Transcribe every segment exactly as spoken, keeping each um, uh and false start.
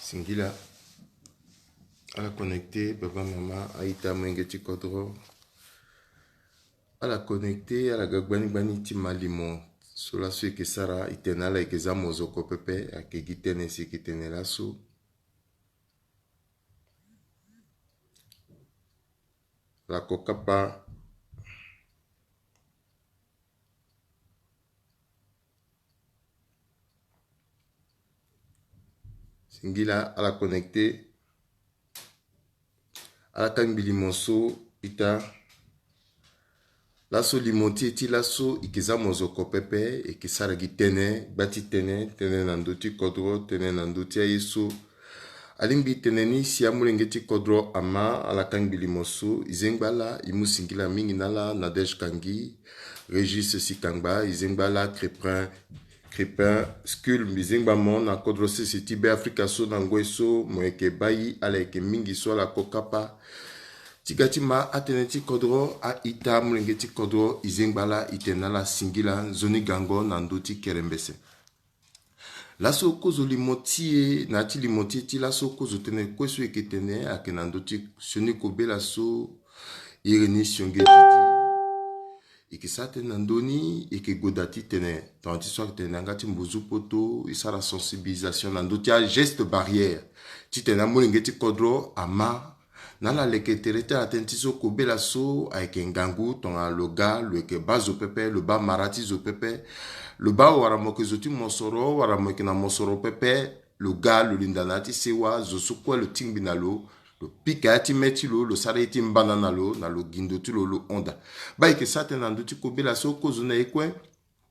Singila. Ala connecté, baba, mama, a-ita, molenge ti kodro. Ala connecté, ala ga gbani gbani ti ma limo so laso e ke sara, e tene ala e ke za mozoko pepe, ayeke gi tënë si e ke tene laso. Ala ko kapa. Singila, ala connecté. Ala kangbi limo so, ita. Laso limo ti e ti laso e ke za mozoko pepe, e ke sara gi tënë, gba ti tënë, tënë na ndö ti kodro, tënë na ndö ti aye so. Alingbi tene ni si amolenge ti kodro ama, ala kangbi limo so, e zengba ala, e mu singila mingi na ala, Nadège Kangi, Régis Sikangba, e zengba ala, Crépin, Crépin, Skul, mbi zengba mo na kodro sese ti Beafrika so na ngoi so, mo yeke bai, ala yeke mingi so ala ko kapa. Ti ga ti ma atënë ti kodro, a-ita, amolenge ti kodro, e zengba ala, e tene na ala singila, nzoni gango na ndö ti kerembese. Laso kozo limo ti e, na ya ti limo ti e ti laso kozo tënë kue so e ke tene, ayeke na ndö ti sioni kobela so, iri ni Sionge Didi. E ke sara tënë na ndö ni, e ke goda titene, tongana ti so ayeke tene na yanga ti mbuzu poto, e sara sensibilisation na ndö ti ageste barrière. Titene amolenge ti kodro ama, na ala leke tere ti ala tënë ti so kobela so ayeke ngangu, tongana lo ga, lo yeke baa zo pepe, lo baa mara ti zo pepe, lo baa wala mo yeke zo ti mosoro, wala mo yeke na mosoro pepe, lo ga, lo linda na ya ti sewa, zo so kue lo tingbi na lo, lo pika ya ti me ti lo, lo sara ye ti mbana na lo, na lo gi ndo ti lo, lo hon daa. Baa e yeke sara tënë na ndö ti kobela so kozo na e kue.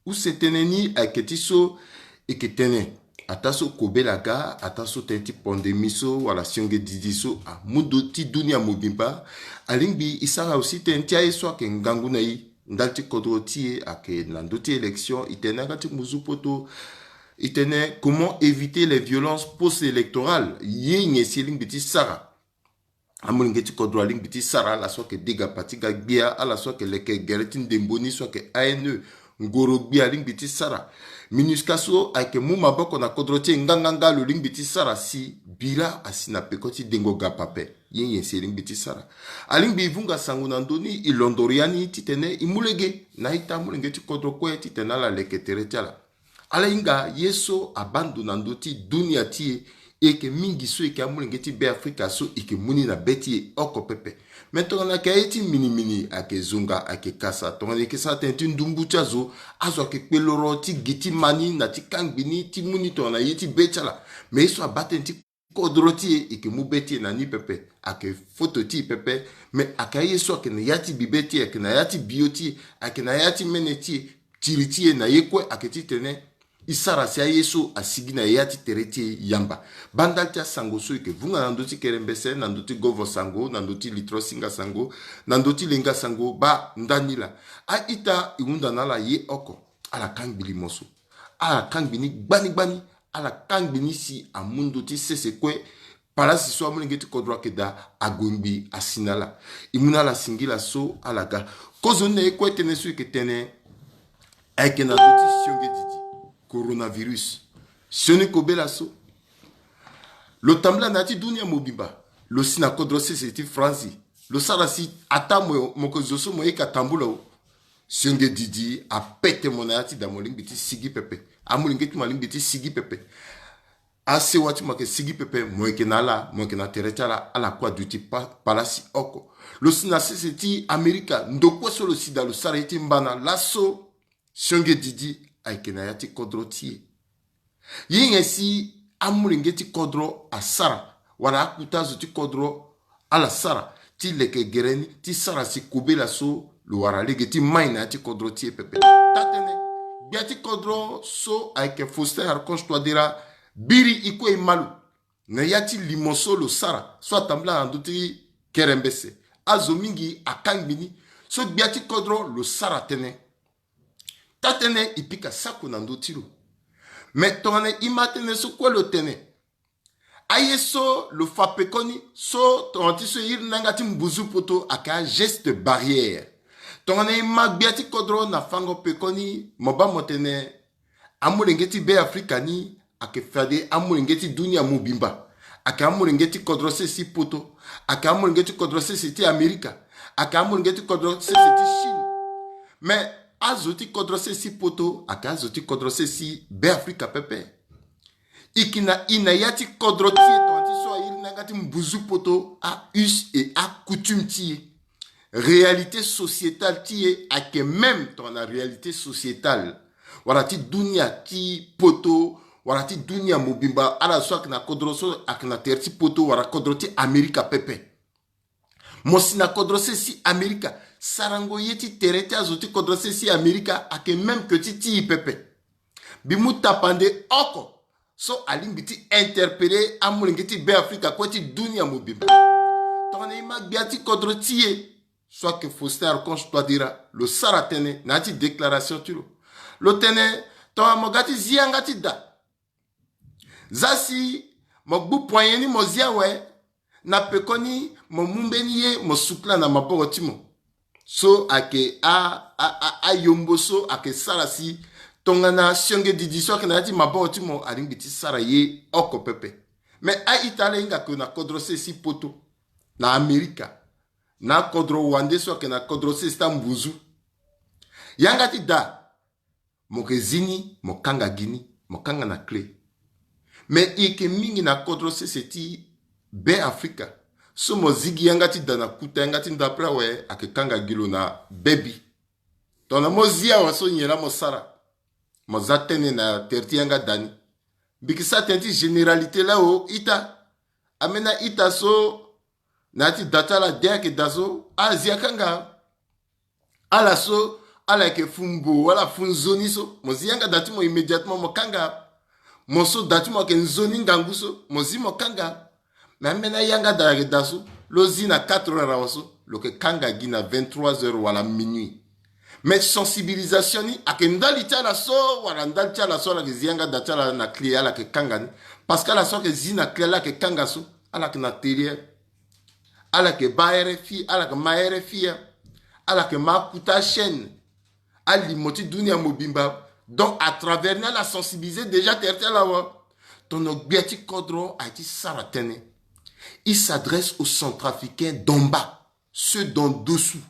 Use tënë ni ayeke ti so e ke tene. Ataa so kobela aga, ataa so tënë ti pandémie so, wala Sionge Didi so, amu ndo ti dunia mobimba. Alingbi e sara aussi tënë ti aye so ayeke ngangu na e. Ndali ti kodro ti e ayeke na ndö ti élection, e tene na yanga ti mbuzu poto, e tene comment éviter les violences post-électorales. Ye nyen si e lingbi ti sara? Amolenge ti kodro alingbi ti sara, ala so ayeke dega pati ga gbia, ala so ayeke leke gere ti ndembo ni so ayeke A N E, ngoro gbia alingbi ti sara. MINUSCA so ayeke mu maboko na kodro ti e nganganga, lo lingbi ti sara si bira asi na peko ti dengo gapa ape. Ye nyen si e lingbi ti sara? Alingbi e vunga sango na ndö ni, e londoro ya ni titene e mu lege na a-ita, amolenge ti kodro kue, titene ala leke tere ti ala. Ala hinga ye so abaa ndo na ndö ti dunia ti e, e yeke mingi so e yeke amolenge ti Beafrika so e yeke mu ni na be ti e oko pepe. Me tongana ayeke aye ti minimini, ayeke zonga, ayeke kasa, tongana e yeke sara tënë ti ndumbu ti azo, azo ayeke kpe loro ti gi ti ma ni na ti kangbi ni ti mu ni tongana ye ti be ti ala. Me ye so abaa tënë ti kodro ti e, e yeke mu be ti e na ni pepe. Ayeke foto ti e pepe. Me ayeke aye so ayeke na ya ti bi be ti e, ayeke na ya ti bio ti e, ayeke na ya ti mene ti e, tiri ti e na ye kue ayeke titene e sara si aye so asigi na ya ti tere ti e yamba. Baa ndali ti asango so e yeke vunga na ndö ti kerembese, na ndö ti govo sango, na ndö ti litro singa sango, na ndö ti lenga sango, baa ndani laa. A-ita, e hunda na ala ye oko, ala kangbi limo so. Ala kangbi ni gbani gbani, ala kangbi ni si amu ndo ti sese kue. Palasi so amolenge ti kodro ayeke daa, ague ngbii asi na ala. E mu na ala singila so ala ga. Kozoni na e kue tënë so e yeke tene, ayeke na ndö ti Sionge Didi, coronavirus. Sioni kobela so, lo tambula na ya ti dunia mobimba. Lo si na kodro sese ti Franzi. Lo sara si ataa mo, mo yeke zo so mo yeke atambula o. Sionge Didi apete mo na ya ti daa, mo lingbi ti sigi pepe. Amolenge ti mo alingbi ti sigi pepe. Asewa ti mo ayeke sigi pepe, mo yeke na ala, mo yeke na tere ti ala, ala kue aduti pa, palasi oko. Lo si na sese ti Amerika, ndo kue so lo si daa lo sara ye ti mbana laso. Sionge Didi ayeke na ya ti kodro ti e. Ye nyen si amolenge ti kodro asara, wala akuta zo ti kodro ala sara, ti leke gere ni, ti sara si kobela so lo wara lege ti mai na ya ti kodro ti e pepe. Taa-tënë, gbia ti kodro so ayeke Faustin Archange Touadéra, biri e kue e ma lo na ya ti limo so lo sara, so atambula na ndö ti kerembese. Azo mingi akangbi ni. So gbia ti kodro lo sara tënë. Taa-tënë, e pika sako na ndö ti lo. Me tongana e ma tënë so kue lo tene, aye so lo fa pekoni, so tongana ti so e iri na yanga ti mbuzu poto ayeke ageste barrière. Tongana e ma gbia ti kodro na fango pekoni, mo baa mo tene, amolenge ti Beafrika ni ayeke fade amolenge ti dunia mobimba. Ayeke amolenge ti kodro sese ti poto. Ayeke amolenge ti kodro sese ti Amerika. Ayeke amolenge ti kodro sese ti Chine. Me azo ti kodro sese ti poto ayeke azo ti kodro sese ti Beafrika pepe. E yeke na e na ya ti kodro ti e tongana ti so a iri na yanga ti mbuzu poto a-us et a-coutume ti e. Réalité sociétale ti e ayeke même tongana réalité sociétale wala ti dunia ti poto wala ti dunia mobimba. Ala so ayeke na kodro so ayeke na tere ti poto wala kodro ti Amerika pepe. Mo si na kodro sese ti Amerika, sarango ye ti tere ti azo ti kodro sese ti Amerika ayeke même que ti ti e pepe. Mbi mu tapande oko so alingbi ti interpeller amolenge ti Beafrika kue ti dunia mobimba. Tongana e ma gbia ti kodro ti e so ayeke Faustin Archange Touadéra, lo sara tënë na ya ti déclaration ti lo. Lo tene, tongana mo ga ti zi yanga ti da, zia si mo gbu poignet ni mo zi awe, na pekoni mo mu mbeni ye mo sukula na maboko ti mo. So ayeke a, a, a, ayombo so ayeke sara si tongana sionge didi so ayeke na ya ti maboko ti mo alingbi ti sara ye oko pepe. Me a-ita ala hinga ke na kodro sese ti poto, na Amerika, na akodro wande so ayeke na kodro sese ti ambuzu. Yanga ti da, mo yeke zi ni mo kanga gi ni, mo kanga na clé. Me e yeke mingi na kodro sese ti Beafrika so mo zi gi yanga ti da na kuta yanga ti ndapre awe ayeke kanga gi lo na bebi. Tongana mo zi awe so nyen laa mo sara? Mo za tënë na tere ti yanga da ni. Mbi yeke sara tënë ti généralité laa o ita. Ambeni a-ita so na ya ti da ti ala de ayeke da so, ala zi akanga. Ala so ala yeke fu mbo wala fu nzoni so, mo zi yanga da ti mo immédiatement mo kanga. Mo so da ti mo ayeke nzoni ngangu so, mo zi mo kanga. Me ambeni ayanga da ayeke da so, lo zi na quatre heures awe so, lo yeke kanga gi na vingt-trois heures wala minuit. Me sensibilisation ni ayeke ndali ti ala so wala ndali ti ala so ala yeke zi yanga da ti ala na clé ala yeke kanga ni. Parce que ala so ayeke zi na clé ala yeke kanga so, ala yeke na télé. Ala yeke baa R F I, ala yeke ma R F I, ala yeke ma akuta chaîne, alimo ti dunia mobimba. Donc à travers ni ala sensibiliser déjà tere ti ala awe. Tongana gbia ti kodro aye ti sara tënë, il s'adresse aux Centrafricains d'en bas, ceux d'en dessous,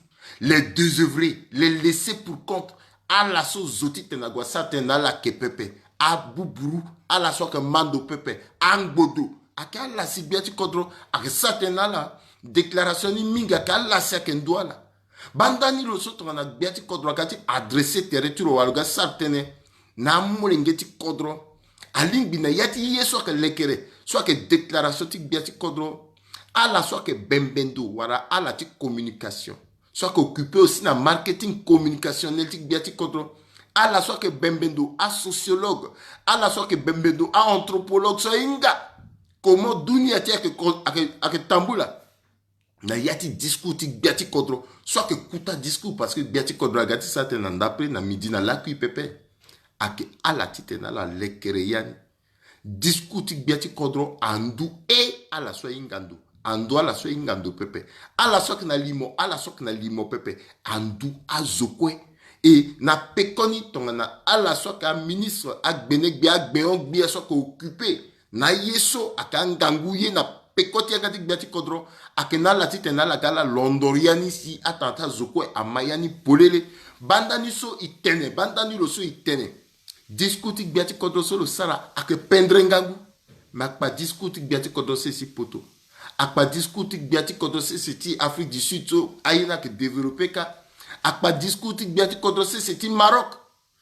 les désœuvrés, les laissés pour compte. Ala so zo ti tene ague asara tënë na ala ayeke pepe. Abuburu, ala so ayeke ma ndo pepe, angbodo. Ayeke ala si gbia ti kodro ayeke sara tënë na ala. Déclaration ni mingi ayeke ala si ayeke ndu ala. Banda ni lo so tongana gbia ti kodro aga ti adresser tere ti lo wala lo ga sara tënë na amolenge ti kodro, alingbi na ya ti ye so ayeke lekere so ayeke déclaration ti gbia ti kodro. Ala so ayeke bembe ndo wala ala ti communication so ayeke occuper aussi na marketing communicationnel ti gbia ti kodro. Ala so ayeke bembe ndo asociologue, ala so ayeke bembe ndo aanthropologue so ahinga comment dunia ti e ayeke, ayeke, ayeke tambula na ya ti discours ti gbia ti kodro so ayeke kuta discours. Parce que gbia ti kodro aga ti sara tënë na ndapre, na midi, na lakui pepe. Ayeke ala titene ala lekere ya ni. Discours ti gbia ti kodro andu e ala so ahinga ndo, andu ala so ahinga ndo pepe, ala so ayeke na limo, ala so ayeke na limo pepe, andu azo kue. E na pekoni tongana ala so ayeke aministre, agbene gbia, agbengo gbia so ayeke occuper na aye so ayeke angangu ye na peko ti yanga ti gbia ti kodro, ayeke na ala titene ala ga ala londoro ya ni si atanga ti azo kue ama ya ni polele. Banda ni so e tene, banda ni lo so e tene. Discours ti gbia ti kodro so lo sara ayeke pendre ngangu. Me akpa discours ti gbia ti kodro sese ti poto, akpa discours ti gbia ti kodro sese ti Afrique du Sud so aye ni ayeke développé kâ, akpa discours ti gbia ti kodro sese ti Maroc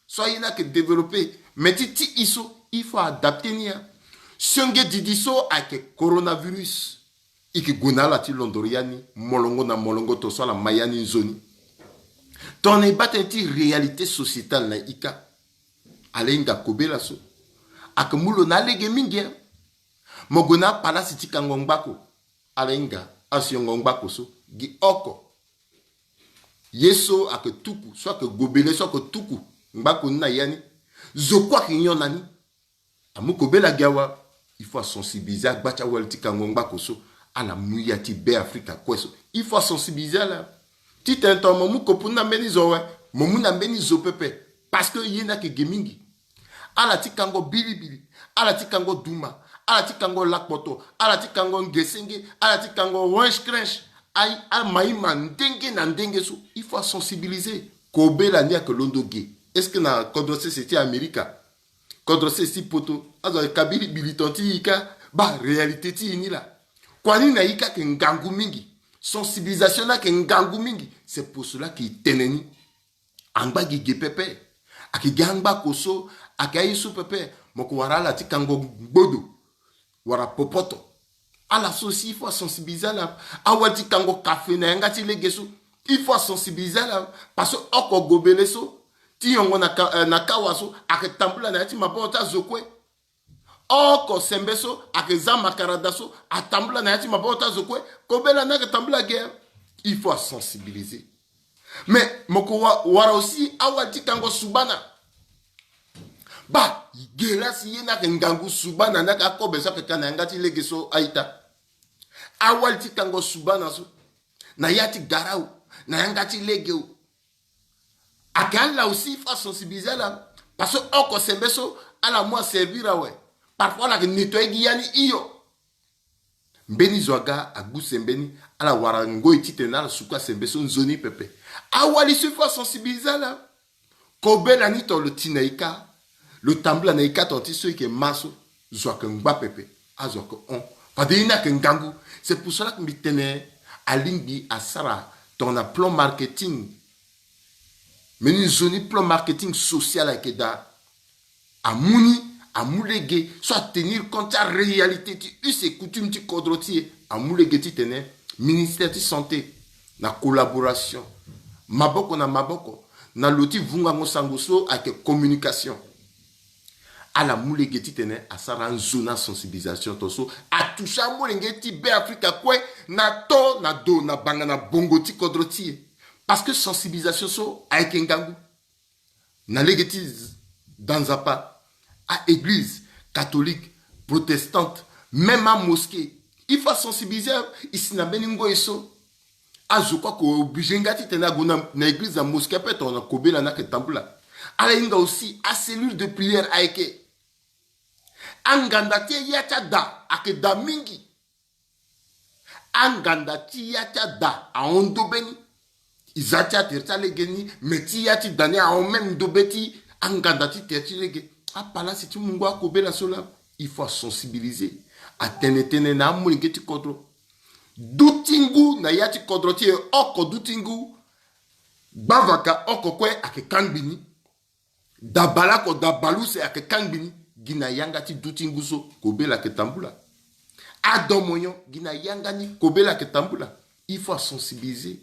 so aye ni ayeke développé. Me ti ti e so il faut adapter ni ya. Sionge didi so ayeke coronavirus. E yeke gue na ala ti londoro ya ni molongo na molongo, to so ala ma ya ni nzoni. Tongana e baa tënë ti réalité sociétale na e kâ, ala hinga kobela so ayeke mu lo na alege mingi. Mo gue na apalasi ti kango ngbako, ala hinga asiongo ngbako so gi oko. Ye so ayeke tuku, so ayeke gobele, so ayeke tuku ngbako ni na ya ni, zo kue ayeke nyon na ni. Amu kobela gi awa. Il faut asensibiliser agba ti awali ti kango ngbako so, ala mu ya ti Beafrika kue so. Il faut asensibiliser ala titene tongana mo mu kopo ni na mbeni zo awe, mo mu na mbeni zo pepe. Parce que ye ni ayeke ge mingi. Ala ti kango bilibili, ala ti kango duma, ala ti kango lakpoto, ala ti kango ngesenge, ala ti kango wench crench. Ai, ama ye ma ndenge na ndenge so, il faut asensibiliser. Kobela ni ayeke londo ge. Est-ce que na kodro sese ti Amerika, kodro sese ti poto, azo ayeke kabiri biliton ti e ka? Baa, réalité ti e ni laa. Kua ni na e ka ayeke ngangu mingi. Sensibilisation ni ayeke ngangu mingi. C'est pour cela que e tene ni. Angba gi ge pepe. Ayeke gi angba ko so, ayeke aye so pepe. Mo ko wara ala ti kango gbodo, wara popoto. Ala so si il faut asensibiliser ala. Awali ti kango kafe na yanga ti lege so, il faut asensibiliser ala. Parce que oko gobele so, ti yongo na ka, eh, na kawa so, ayeke tambula na ya ti maboko ti azo kue. Oko sembe so ayeke za makarada so, atambula na ya ti maboko ti azo kue. Kobela ni ayeke tambula ge. Il faut asensibiliser. Mais mo ko wa, wara aussi awali ti kango subana. Baa, ge laa si ye ni ayeke ngangu subana ni ayeke akobe so ayeke ka na yanga ti lege so a-ita. Awali ti kango subana so, na ya ti gara o, na yanga ti lege o. Ayeke ala aussi, il faut asensibiliser ala. Parce que oko sembe so ala mu aservir awe. Parfois ala yeke nettoyer gi ya ni hio. Mbeni zo aga agbu sembe ni, ala wara ngoi titene ala suku asembe so nzoni pepe. Awali so il faut asensibiliser ala. Kobela ni tongana lo ti na e ka, lo tambula na e ka tongana ti so e yeke ma so, zo ayeke ngba pepe, azo ayeke hon. Fade ye ni ayeke ngangu. C'est pour cela que mbi tene alingbi asara tongana plan marketing. Mbeni nzoni plan marketing social ayeke daa. Amu ni, amu lege so atenir compte ti aréalité ti us et coutume ti kodro ti e. Amu lege titene ministère ti santé, na collaboration, maboko na maboko, na lo ti vungango sango so ayeke communication, ala mu lege titene asara anzoni asensibilisation, tongaso atouche amolenge ti Beafrika kue, na to na do na banga na bongo ti kodro ti e. Parce que sensibilisation so ayeke ngangu. Na lege ti z-, da Nzapa, a-église catholique, protestante, même amosquée, il faut asensibiliser. E si na mbeni ngoi so azo kue ake oblige nga titene ague na, na église, na mosquée ape tongana kobela ni ayeke tambula. Ala hinga aussi acellule de prière ayeke. Anganda ti ya ti ada ayeke daa mingi. Anganda ti ya ti ada ahon ndobe ni. E za ti atere ti alege ni, me ti ya ti da ni ahon même ndobe ti anganda ti tere ti lege. Apalasi ti mungo akobela so laa, il faut asensibiliser. Atene tënë na amolenge ti kodro. Duti ngu na ya ti kodro ti e, oko duti ngu. Gbavaka oko kue ayeke kangbi ni. Dabala oko, dabaluse ayeke kangbi ni. Gi na yanga ti duti ngu so, kobela ayeke tambula. Adomonyon, gi na yanga ni, kobela ayeke tambula. Il faut asensibiliser.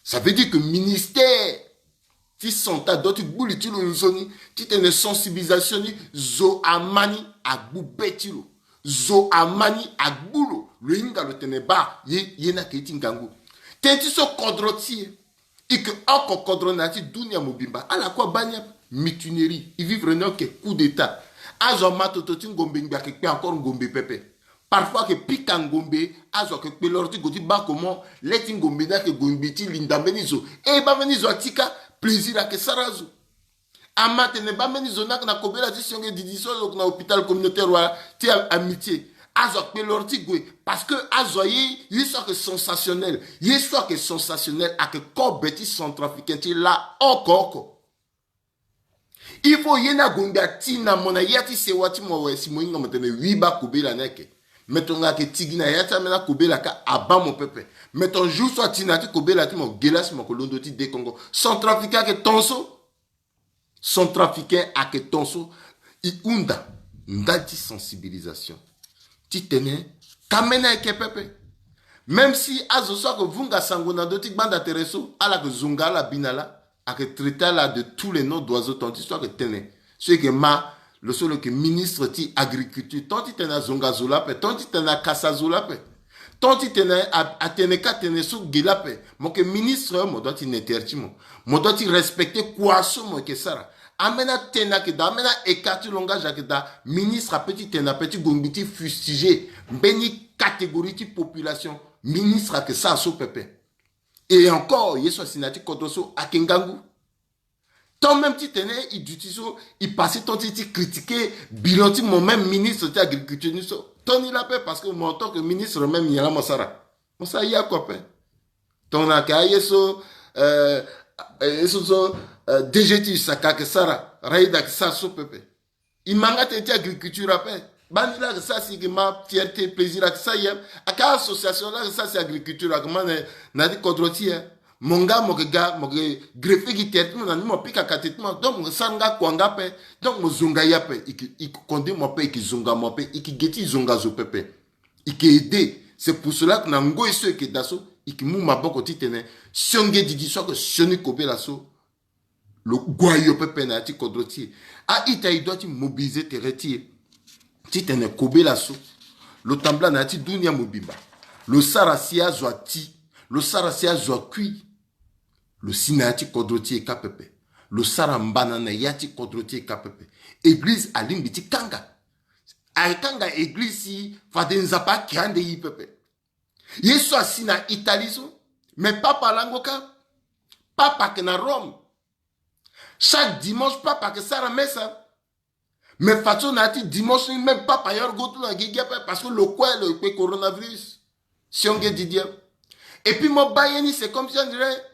Ça veut dire que ministère ti santé adua ti gbu li ti lo nzoni titene sensibilisation ni, zo ama ni agbu be ti lo. Zo ama ni agbu lo, lo hinga lo tene baa, ye, ye ni ayeke ye ti ngangu. Tënë ti so kodro ti e, e yeke oko kodro na ya ti dunia mobimba. Ala kue abaa ni ape. Mutinerie, e vivre ni, ok, coup d'état. Azo ama toto ti ngombe ngbi ayeke kpe encore ngombe pepe. Parfois ayeke pika ngombe, azo ayeke kpe loro ti gue ti baa comment, le ti ngombe ni ayeke gue ngbi ti linda mbeni zo. E baa mbeni zo atika, plaisir ayeke sara azo. Ama atene baa mbeni zo ni ayeke na kobela ti sionge didi so lo yeke na hôpital communautaire wala ti a-, Amitié. Azo akpe loro ti gue. Parce que azo aye ye so ayeke sensationnel. Ye so ayeke sensationnel ayeke kobe ti centrafricain ti laa oko oko. Il faut ye ni ague ngbi ati na mo na ya ti sewa ti mo awe si mo hinga mo tene wi baa kobela ni ayeke. Me tongana ayeke ti gi na ya ti ambeni akobela ka abaa mo pepe. Me tongana jour so ati na ya ti kobela ti mo, ge laa si mo yeke londo ti dekongo. Centrafricain ayeke ton so. Centrafricain ayeke ton so. E hunda ndali ti sensibilisation titene ka mbeni ayeke pepe. Même si azo so ayeke vunga sango na ndö ti gbanda tere so, ala yeke zonga ala bi na laa, ayeke traiter ala de tous les noms d'oiseaux, tongana ti so ayeke tene. So e yeke ma lo so lo yeke ministre ti agriculture, tongana ti tene azonga zo laa ape, tongana ti tene akasa zo laa ape. Tant ti tene a, atene ka tene so ge laa ape, mo yeke ministre, mo doit ti ne tere ti mo. Mo doit ti respecter kua so mo yeke sara. Ambeni atene ayeke daa, ambeni a-écart ti langage ayeke daa. Ministre apeut ti tene ape ti gue ngbi ti fustiger mbeni catégorie ti population. Ministre ayeke sara so pepe. Et encore, ye so asi na ya ti kodro so ayeke ngangu. Tant même ti tene e duti so, e passé temps ti, ti critiquer bilan ti mo même ministre ti agriculture ni so. Tant ni la pe, parce que mo en tant que ministre même nyen la mo sara? Mo sara ye oko ape. Tongana ayeke aye so, euh, ye so so, euh, D G ti USACA ayeke sara, Raïd ayeke sara so pepe. E ma nga tënë ti agriculture ape. Baa ni la ayeke sara si e yeke ma fierté, plaisir, ayeke sara ye. Ayeke association la ayeke sara si agriculture ayeke ma na, na ya ti kodro ti e. Mo nga mo yeke ga, mo yeke greffer gi tere ti mo na ni, mo pika kate ti mo. Donc mo yeke sara nga kua nga ape. Donc mo zonga ye ape. E yeke, e yeke conduire mo ape, e yeke zonga mo ape, e yeke ge ti zonga zo pepe. E yeke aider. C'est pour cela que na ngoi so e yeke daa so, e yeke mu maboko ti tene sionge didi so ayeke sioni kobela so, lo gua yo pepe na ya ti kodro ti e. A-ita, e doit ti mobiliser tere ti e ti tene kobela so, lo tambula na ya ti dunia mobimba. Lo sara si azo ati, lo sara si azo akui. Lo si na ya ti kodro ti e kâ pepe. Lo sara mbana na ya ti kodro ti e kâ pepe. Eglize alingbi ti kanga. Akanga eglize si fade Nzapa ake ande e pepe. Ye so asi na Italie so, mais papa lango kâ. Papa ayeke na Rome. Chaque dimanche papa ayeke sara mesa. Mais fadeso na ya ti dimanche ni, même papa ayoro go ti lo na gigi ape, parce que lo kue lo kpe coronavirus. Sionge didi. Et puis mo baa ye ni, c'est comme si on dirait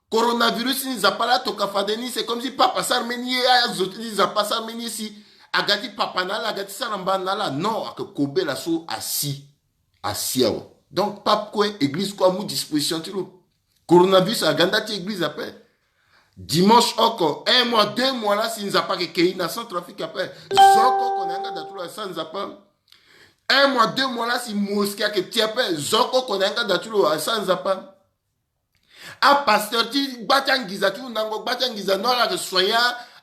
coronavirus ni Nzapa la atoka fade ni, c'est comme si papa asara mbeni ye, azo ti Nzapa asara mbeni ye si aga ti papa na ala, aga ti sara mbana na ala. Non, ayeke kobela so asi. Asi awe. Donc pape kue, eglize kue amu disposition ti lo. Coronavirus aga nda ti eglize ape. Dimanche oko, un mois, deux mois la si Nzapa ayeke ke e na Centrafrique ape. Zo oko oko na yanga da ti lo asara Nzapa. Un mois, deux mois la si mosquée ayeke ti ape. Zo oko oko na yanga da ti lo asara Nzapa. Apasteur ti gba ti anginza ti hundango, gba ti anginza ni, ala yeke soigner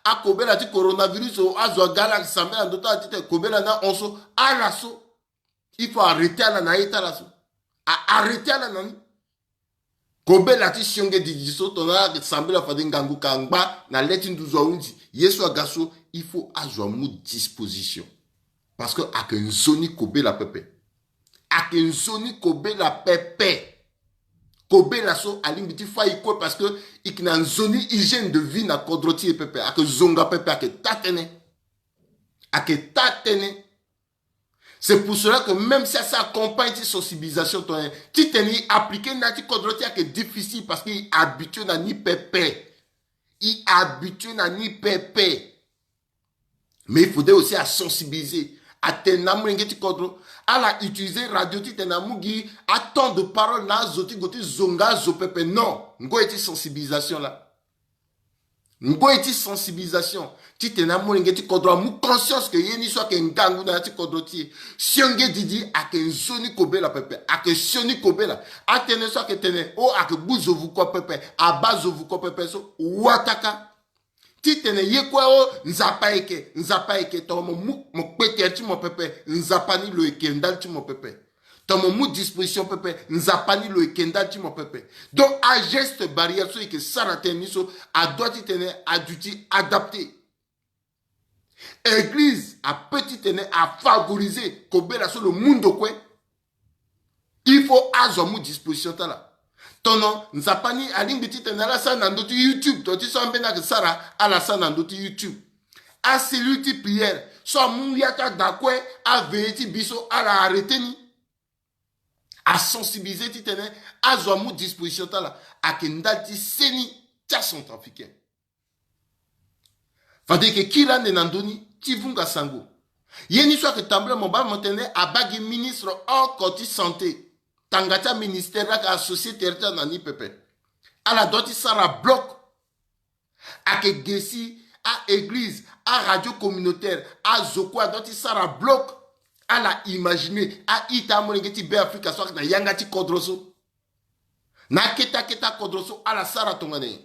akobela ti coronavirus o, azo aga, ala yeke sambela ndo ti ala ti tene kobela ni ahon so. Ala so, il faut arrêter ala na aye ti ala so. A arrêter ala na ni. Kobela ti sionge didi so, tongana ala yeke sambela fade ngangu ka ngba na le ti nduzu ahunzi. Ye so aga so, il faut azo amu disposition. Parce que ayeke nzoni kobela pepe. Ayeke nzoni kobela pepe. Kobela so alingbi ti fâ e kue, parce que e yeke na nzoni hygiène de vie na kodro ti e pepe. Ayeke zonga pepe, ayeke taa tënë. Ayeke taa tënë. C'est pour cela que même si asara campagne ti sensibilisation, tongana ti tene e appliquer na ya ti kodro ti e ayeke difficile, parce que e habitué na ni pepe. E habitué na ni pepe. Mais il faudrait aussi asensibiliser, atene na amolenge ti kodro, ala utiliser radio ti tene amu gi atemps de parole na azo ti gue ti zonga azo pepe. Non, ngoi ti sensibilisation la. Ngoi ti sensibilisation ti tene amolenge ti kodro amu conscience que ye ni so ayeke ngangu na ya ti kodro ti e. Sionge didi ayeke nzoni kobela pepe, ayeke sioni kobela. Atënë so ayeke tene o, ayeke gbu zo vu kua pepe, abaa zo vu kua pepe so, wataka. Ti tene ye kue o, Nzapa ayeke, Nzapa ayeke, tongana mo mu, mo kpe tere ti mo pepe, Nzapa ni lo yeke ndali ti mo pepe. Tongana mo mu disposition pepe, Nzapa ni lo yeke ndali ti mo pepe. Donc ageste barrière so e yeke sara tënë ni so, adoit ti tene aduti adapté. Eglize apeut ti tene afavoriser kobela so lo mu ndo kue. Il faut azo amu disposition ti ala. Tongana Nzapa ni alingbi ti tene ala sara na ndö ti YouTube, tongana ti so ambeni ayeke sara, ala sara na ndö ti YouTube. Acellule ti prière so amu ya ti ada kue, aveillé ti bi so, ala arrêté ni. Asensibiliser ti tene azo amu disposition ti ala. Ayeke ndali ti seni ti acentrafricain. Fade e yeke kiri ande na ndö ni ti vunga sango. Ye ni so ayeke tambula, mo baa mo tene abaa gi ministre oko ti santé. Tanga ti aministère la ayeke associé tere ti ala na ni pepe. Ala doit ti sara bloc. Ayeke ge si a-église, aradio communautaire, azo kue adoit ti sara bloc. Ala imaginer a-ita, amolenge ti Beafrika so ayeke na yanga ti kodro so. Na akete akete akodro so ala sara tongana nyen?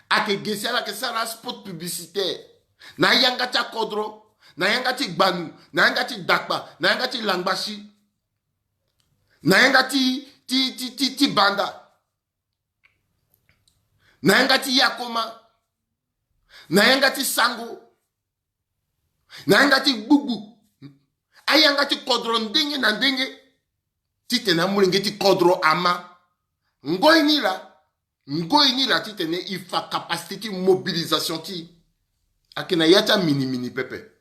Ayeke ge si ala yeke sara spot publicitaire na yanga ti akodro, na yanga ti Gbanu, na yanga ti Dakpa, na yanga ti Langbasi, na yanga ti, ti, ti, ti, ti Banda, na yanga ti Yakoma, na yanga ti Sango, na yanga ti Gbugbu, ayanga ti kodro ndenge na ndenge, ti tene amolenge ti kodro ama. Ngoi ni laa, ngoi ni laa titene e fa capacité ti mobilisation ti e. Ayeke na ya ti amini mini pepe.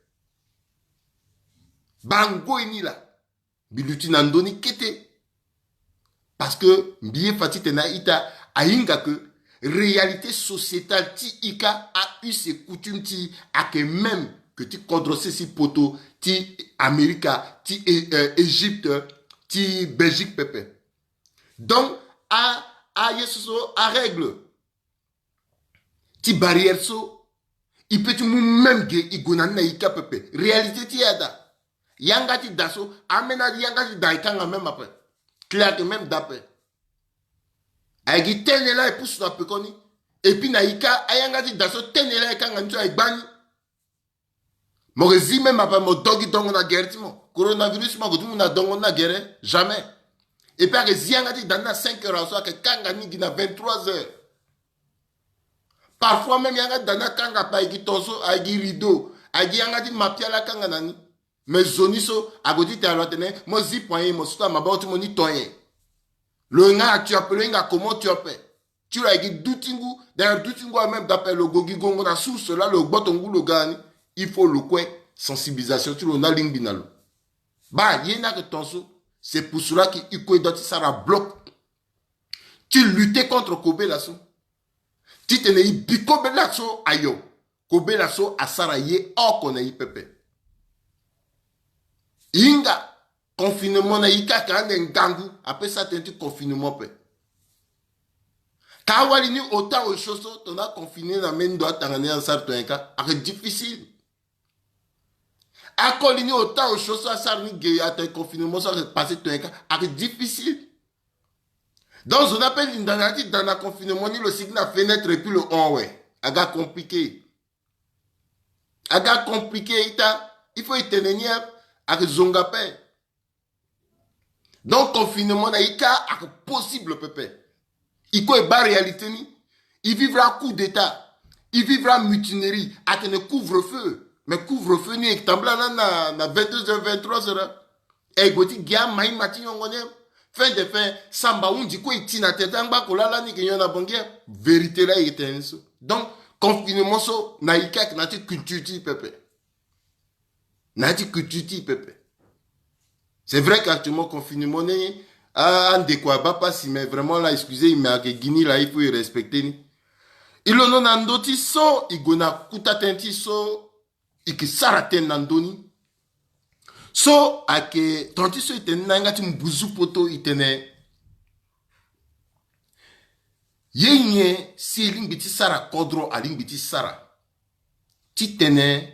Baa ngoi ni laa. Mbi luti na ndö ni kete. Parce que mbi ye fa titene a-ita ahinga que réalité sociétale ti e ka, a-us et coutume ti e ayeke même que ti kodro sese ti poto, ti Amerika, ti É-, euh, Égypte, ti Belgique pepe. Donc, a, aye so so arègle ti barrière so, e peut ti mu même ge e gue na ni na e ka pepe. Réalité ti e ada. Yanga ti da so, ambeni ayanga ti da e kanga même ape. Kili ayeke même da ape. Ayeke gi tene laa e pusu na pekoni. Et puis na e ka, ayanga ti da so tene laa e kanga ni so aye gba ni. Mo yeke zi même ape mo do gi dongo na gere ti mo. Coronavirus mo yeke ti mu na dongo ni na gere, jamais. Et puis ayeke zi yanga ti da ni na cinq heures awe so, ayeke kanga ni gi na vingt-trois heures. Parfois même yanga ti da ni akanga ape, aye gi ton so, aye gi rideau, aye gi yanga ti mapia laa akanga na ni. Mais zo ni so ague ti tene lo atene mo zi poignet, mo suta maboko ti mo ni ton nyen. Lo hinga atu ape, lo hinga comment tu ape. Ti lo aye gi du ti ngu, d'ailleurs du ti ngu awe même d'après lo gue gi gongo na source laa lo gboto ngu lo ga na ni. Il faut lo kue sensibilisation ti lo ni alingbi na lo. Baa ye ni ayeke ton so. C'est pour cela que e kue e doit ti sara bloc ti lutter contre kobela so. Titene e bi kobela so ayo. Kobela so asara ye oko na e pepe. E hinga confinement na e ka, ka ande ngangu ape sara tënë ti confinement ape. Ka awali ni ota osio so tongana aconfiner na mbeni ndo atanga ni asara tongana e ka, ayeke difficile. Akoli ni ota osio so asara ni ge atene confinement so ayeke passé tongana e ka, ayeke difficile. Donc zo ni ape linda na ya ti da na confinement ni, lo sigi na fenêtre et puis lo hon awe. Aga compliqué. Aga compliqué ita. Il faut e tene ni ape. Ayeke zonga ape. Donc confinement na e ka ayeke possible pepe. E kue e baa réalité ni. E vivre a coup d'état. E vivre a mutinerie. Atene couvre-feu. Mais couvre-feu ni e tambula na, na, na vingt-deux heures, vingt-trois heures. E gue ti gi amaima ti nyongo ni. Fin de fin, samba hunzi kue e ti na tete angba ko laa lani e yeke nyon na Bangui. Vérité laa e yeke tene ni so. Donc confinement so na e ka ayeke na ya ti culture ti e pepe. Na ya ti culture ti e pepe. C'est vrai qu'actuellement confinement ni, ah, andeko abaa pasi, mais vraiment là, excusez, mais ayeke gi ni laa, il faut e respecter ni. E londo na ndö ti so e gue na kota tënë ti so e yeke sara tënë na ndö ni. So ayeke tongana ti so e tene ni na yanga ti mbuzu poto e tene ye nyen si e lingbi ti sara, kodro alingbi ti sara titene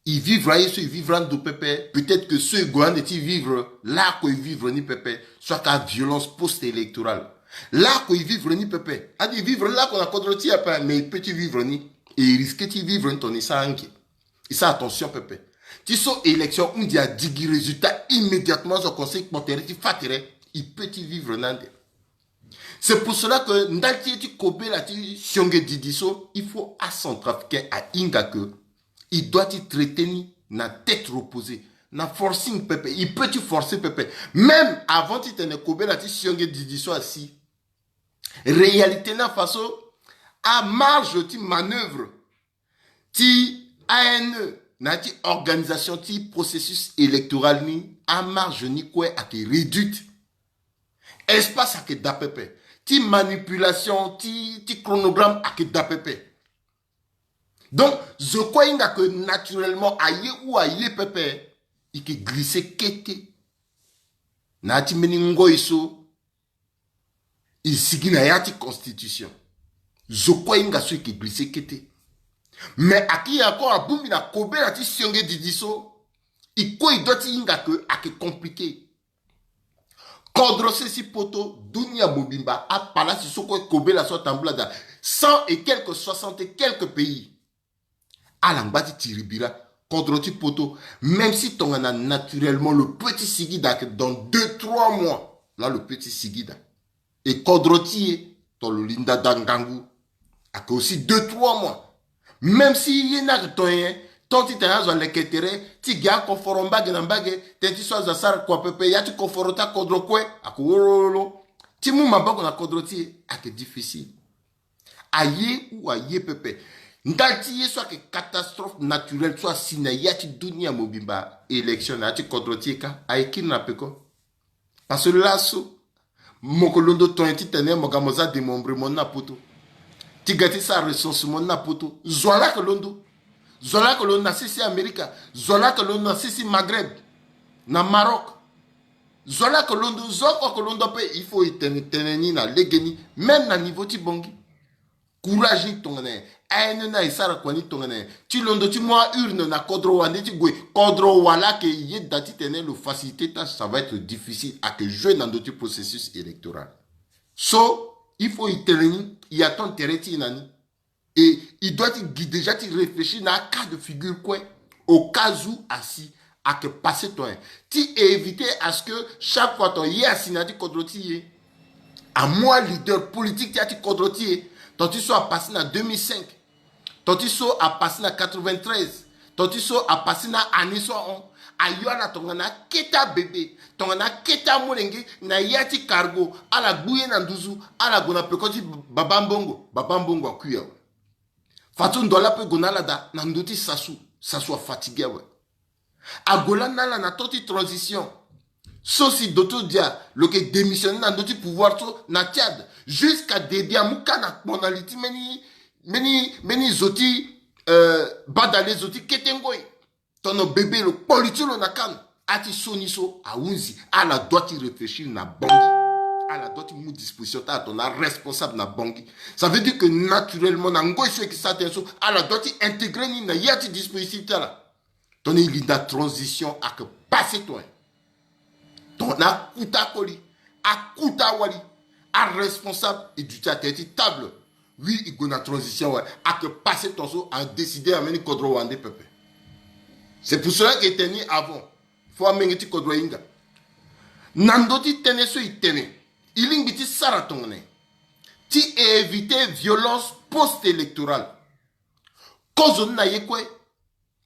e vivre aye so e vivre ando pepe, peut-être que so e gue ande ti vivre, laoko e vivre ni pepe, so ayeke violence post-électorale. Laoko e vivre ni pepe, ande e vivre laoko na kodro ti e ape, mais e peut ti vivre ni, e risque ti vivre ni tongana e sara ange. E sara attention pepe. Ti so élection hunzi adigi résultat immédiatement, so conseil kpo tere ti fa tere, e peut ti vivre ni ande. C'est pour cela que ndali ti ye ti kobela ti sionge didi so, il faut acentrafricain ahinga que il doit ti traiter ni na tête reposée, na forcing pepe. Il peut ti forcer pepe. Même avant titene kobela ti sionge didi so asi, réalité ni afa so, amarge ti manœuvre ti A N E na ya ti organisation ti processus électoral ni, amarge ni kue ayeke réduite. Espace ayeke daa pepe. Ti manipulation ti, ti chronogramme ayeke daa pepe. Donc zo kue ahinga que naturellement aye ou aye pepe, e yeke glisser kete na ya ti mbeni ngoi so e sigi na ya ti constitution. Zo kue ahinga so e yeke glisser kete. Mais ayeke encore abongbi na kobela ti sionge didi so, e kue e doit ti hinga que ayeke compliqué. Kodro sese ti poto, dunia mobimba, apalasi so kue kobela so atambula daa, cent et quelques, soixante et quelques pays. Ala ngba ti tiri bira. Kodro ti poto, même si tongana naturellement lo peut ti sigi daa, ayeke dans deux trois mois laa lo peut ti sigi daa. E kodro ti e, to lo linda daa ngangu, ayeke aussi deux trois mois. Même si ye ni ayeke ton nyen, temps titene azo aleke tere ti gi akoforo mbage na mbage, tënë ti so azo asara kua pepe, ya ti koforo ti akodro kue ayeke wololo. Ti mu maboko na kodro ti e ayeke difficile. Aye ou aye pepe. Ndali ti ye so ayeke catastrophe naturelle so asi na ya ti dunia mobimba, élection na ya ti kodro ti e kâ aye kiri na peko. Parce que laso mo yeke londo ton ye titene mo ga mo za démembrement ni na poto, ti ga ti sara recensement ni na poto. Zo wa la ayeke londo. Zo wa la ayeke londo na sese Amerika. Zo wa la ayeke londo na sese Maghreb, na Maroc. Zo wa la ayeke londo, zo oko ayeke londo ape. Il faut e tene tënë ni na legeni, même na niveau ti Bangui. Courage ni tongana nyen? A N E ni aye sara kua ni tongana nyen? Ti londo ti mu a-urne na kodro wande ti gue, kodro wa la ayeke yeda titene lo faciliter tâche, ça va être difficile, ayeke jouer na ndö ti processus électoral. So il faut e tene ni, e attend tere ti e na ni. Et il doit ti gi déjà ti réfléchir na a cas de figure kue, au cas où asi ayeke passé ton ye, ti éviter à ce que chaque fois ton ye asi na ya ti kodro ti e, amu aleader politique ti ya ti kodro ti e. Ton ti so apassé na deux mille cinq, ton ti so apassé na quatre-vingt-treize, ton ti so apassé na année so ahon. Ayo ala tongana akete abebe, tongana akete amolenge na ya ti cargo, ala gbu ye na nduzu, ala gue na peko ti Baba Mbongo. Baba Mbongo akui awe. Fadeso ndo ala pe gue na ala daa na ndö ti Sassou. Sassou afatigué awe. Ague lani na ala na temps ti transition. So si Doto Dia lo yeke démissionner na ndö ti pouvoir so na Tchad, jusqu'à Déby amu kâ na kpo na li ti mbeni, mbeni, mbeni zo ti, euh, badale zo ti kete ngoi. Tono bebe lo kpoli ti lo na kâ na ya ti so ni so ahunzi. Ala doit ti réfléchir na Bangui. Ala doit ti mu disposition ti ala, tono aresponsable na Bangui. Ça veut dire que naturellement na ngoi so e yeke sara tënë so, ala doit ti intégrer ni na ya ti dispositif ti ala. Tono e linda transition ayeke passé ton ye. Tono akuta akoli, akuta awali, aresponsable, e duti atene ti table. Oui, e gue na transition awe. Ayeke passé ton so, adécider na mbeni kodro wande pepe. C'est pour cela que e tene ni avant, faut amenge ti kodro ahinga. Na ndö ti tënë so e tene, e lingbi ti sara tongana nyen ti éviter violence post-électorale? Kozo ni na ye kue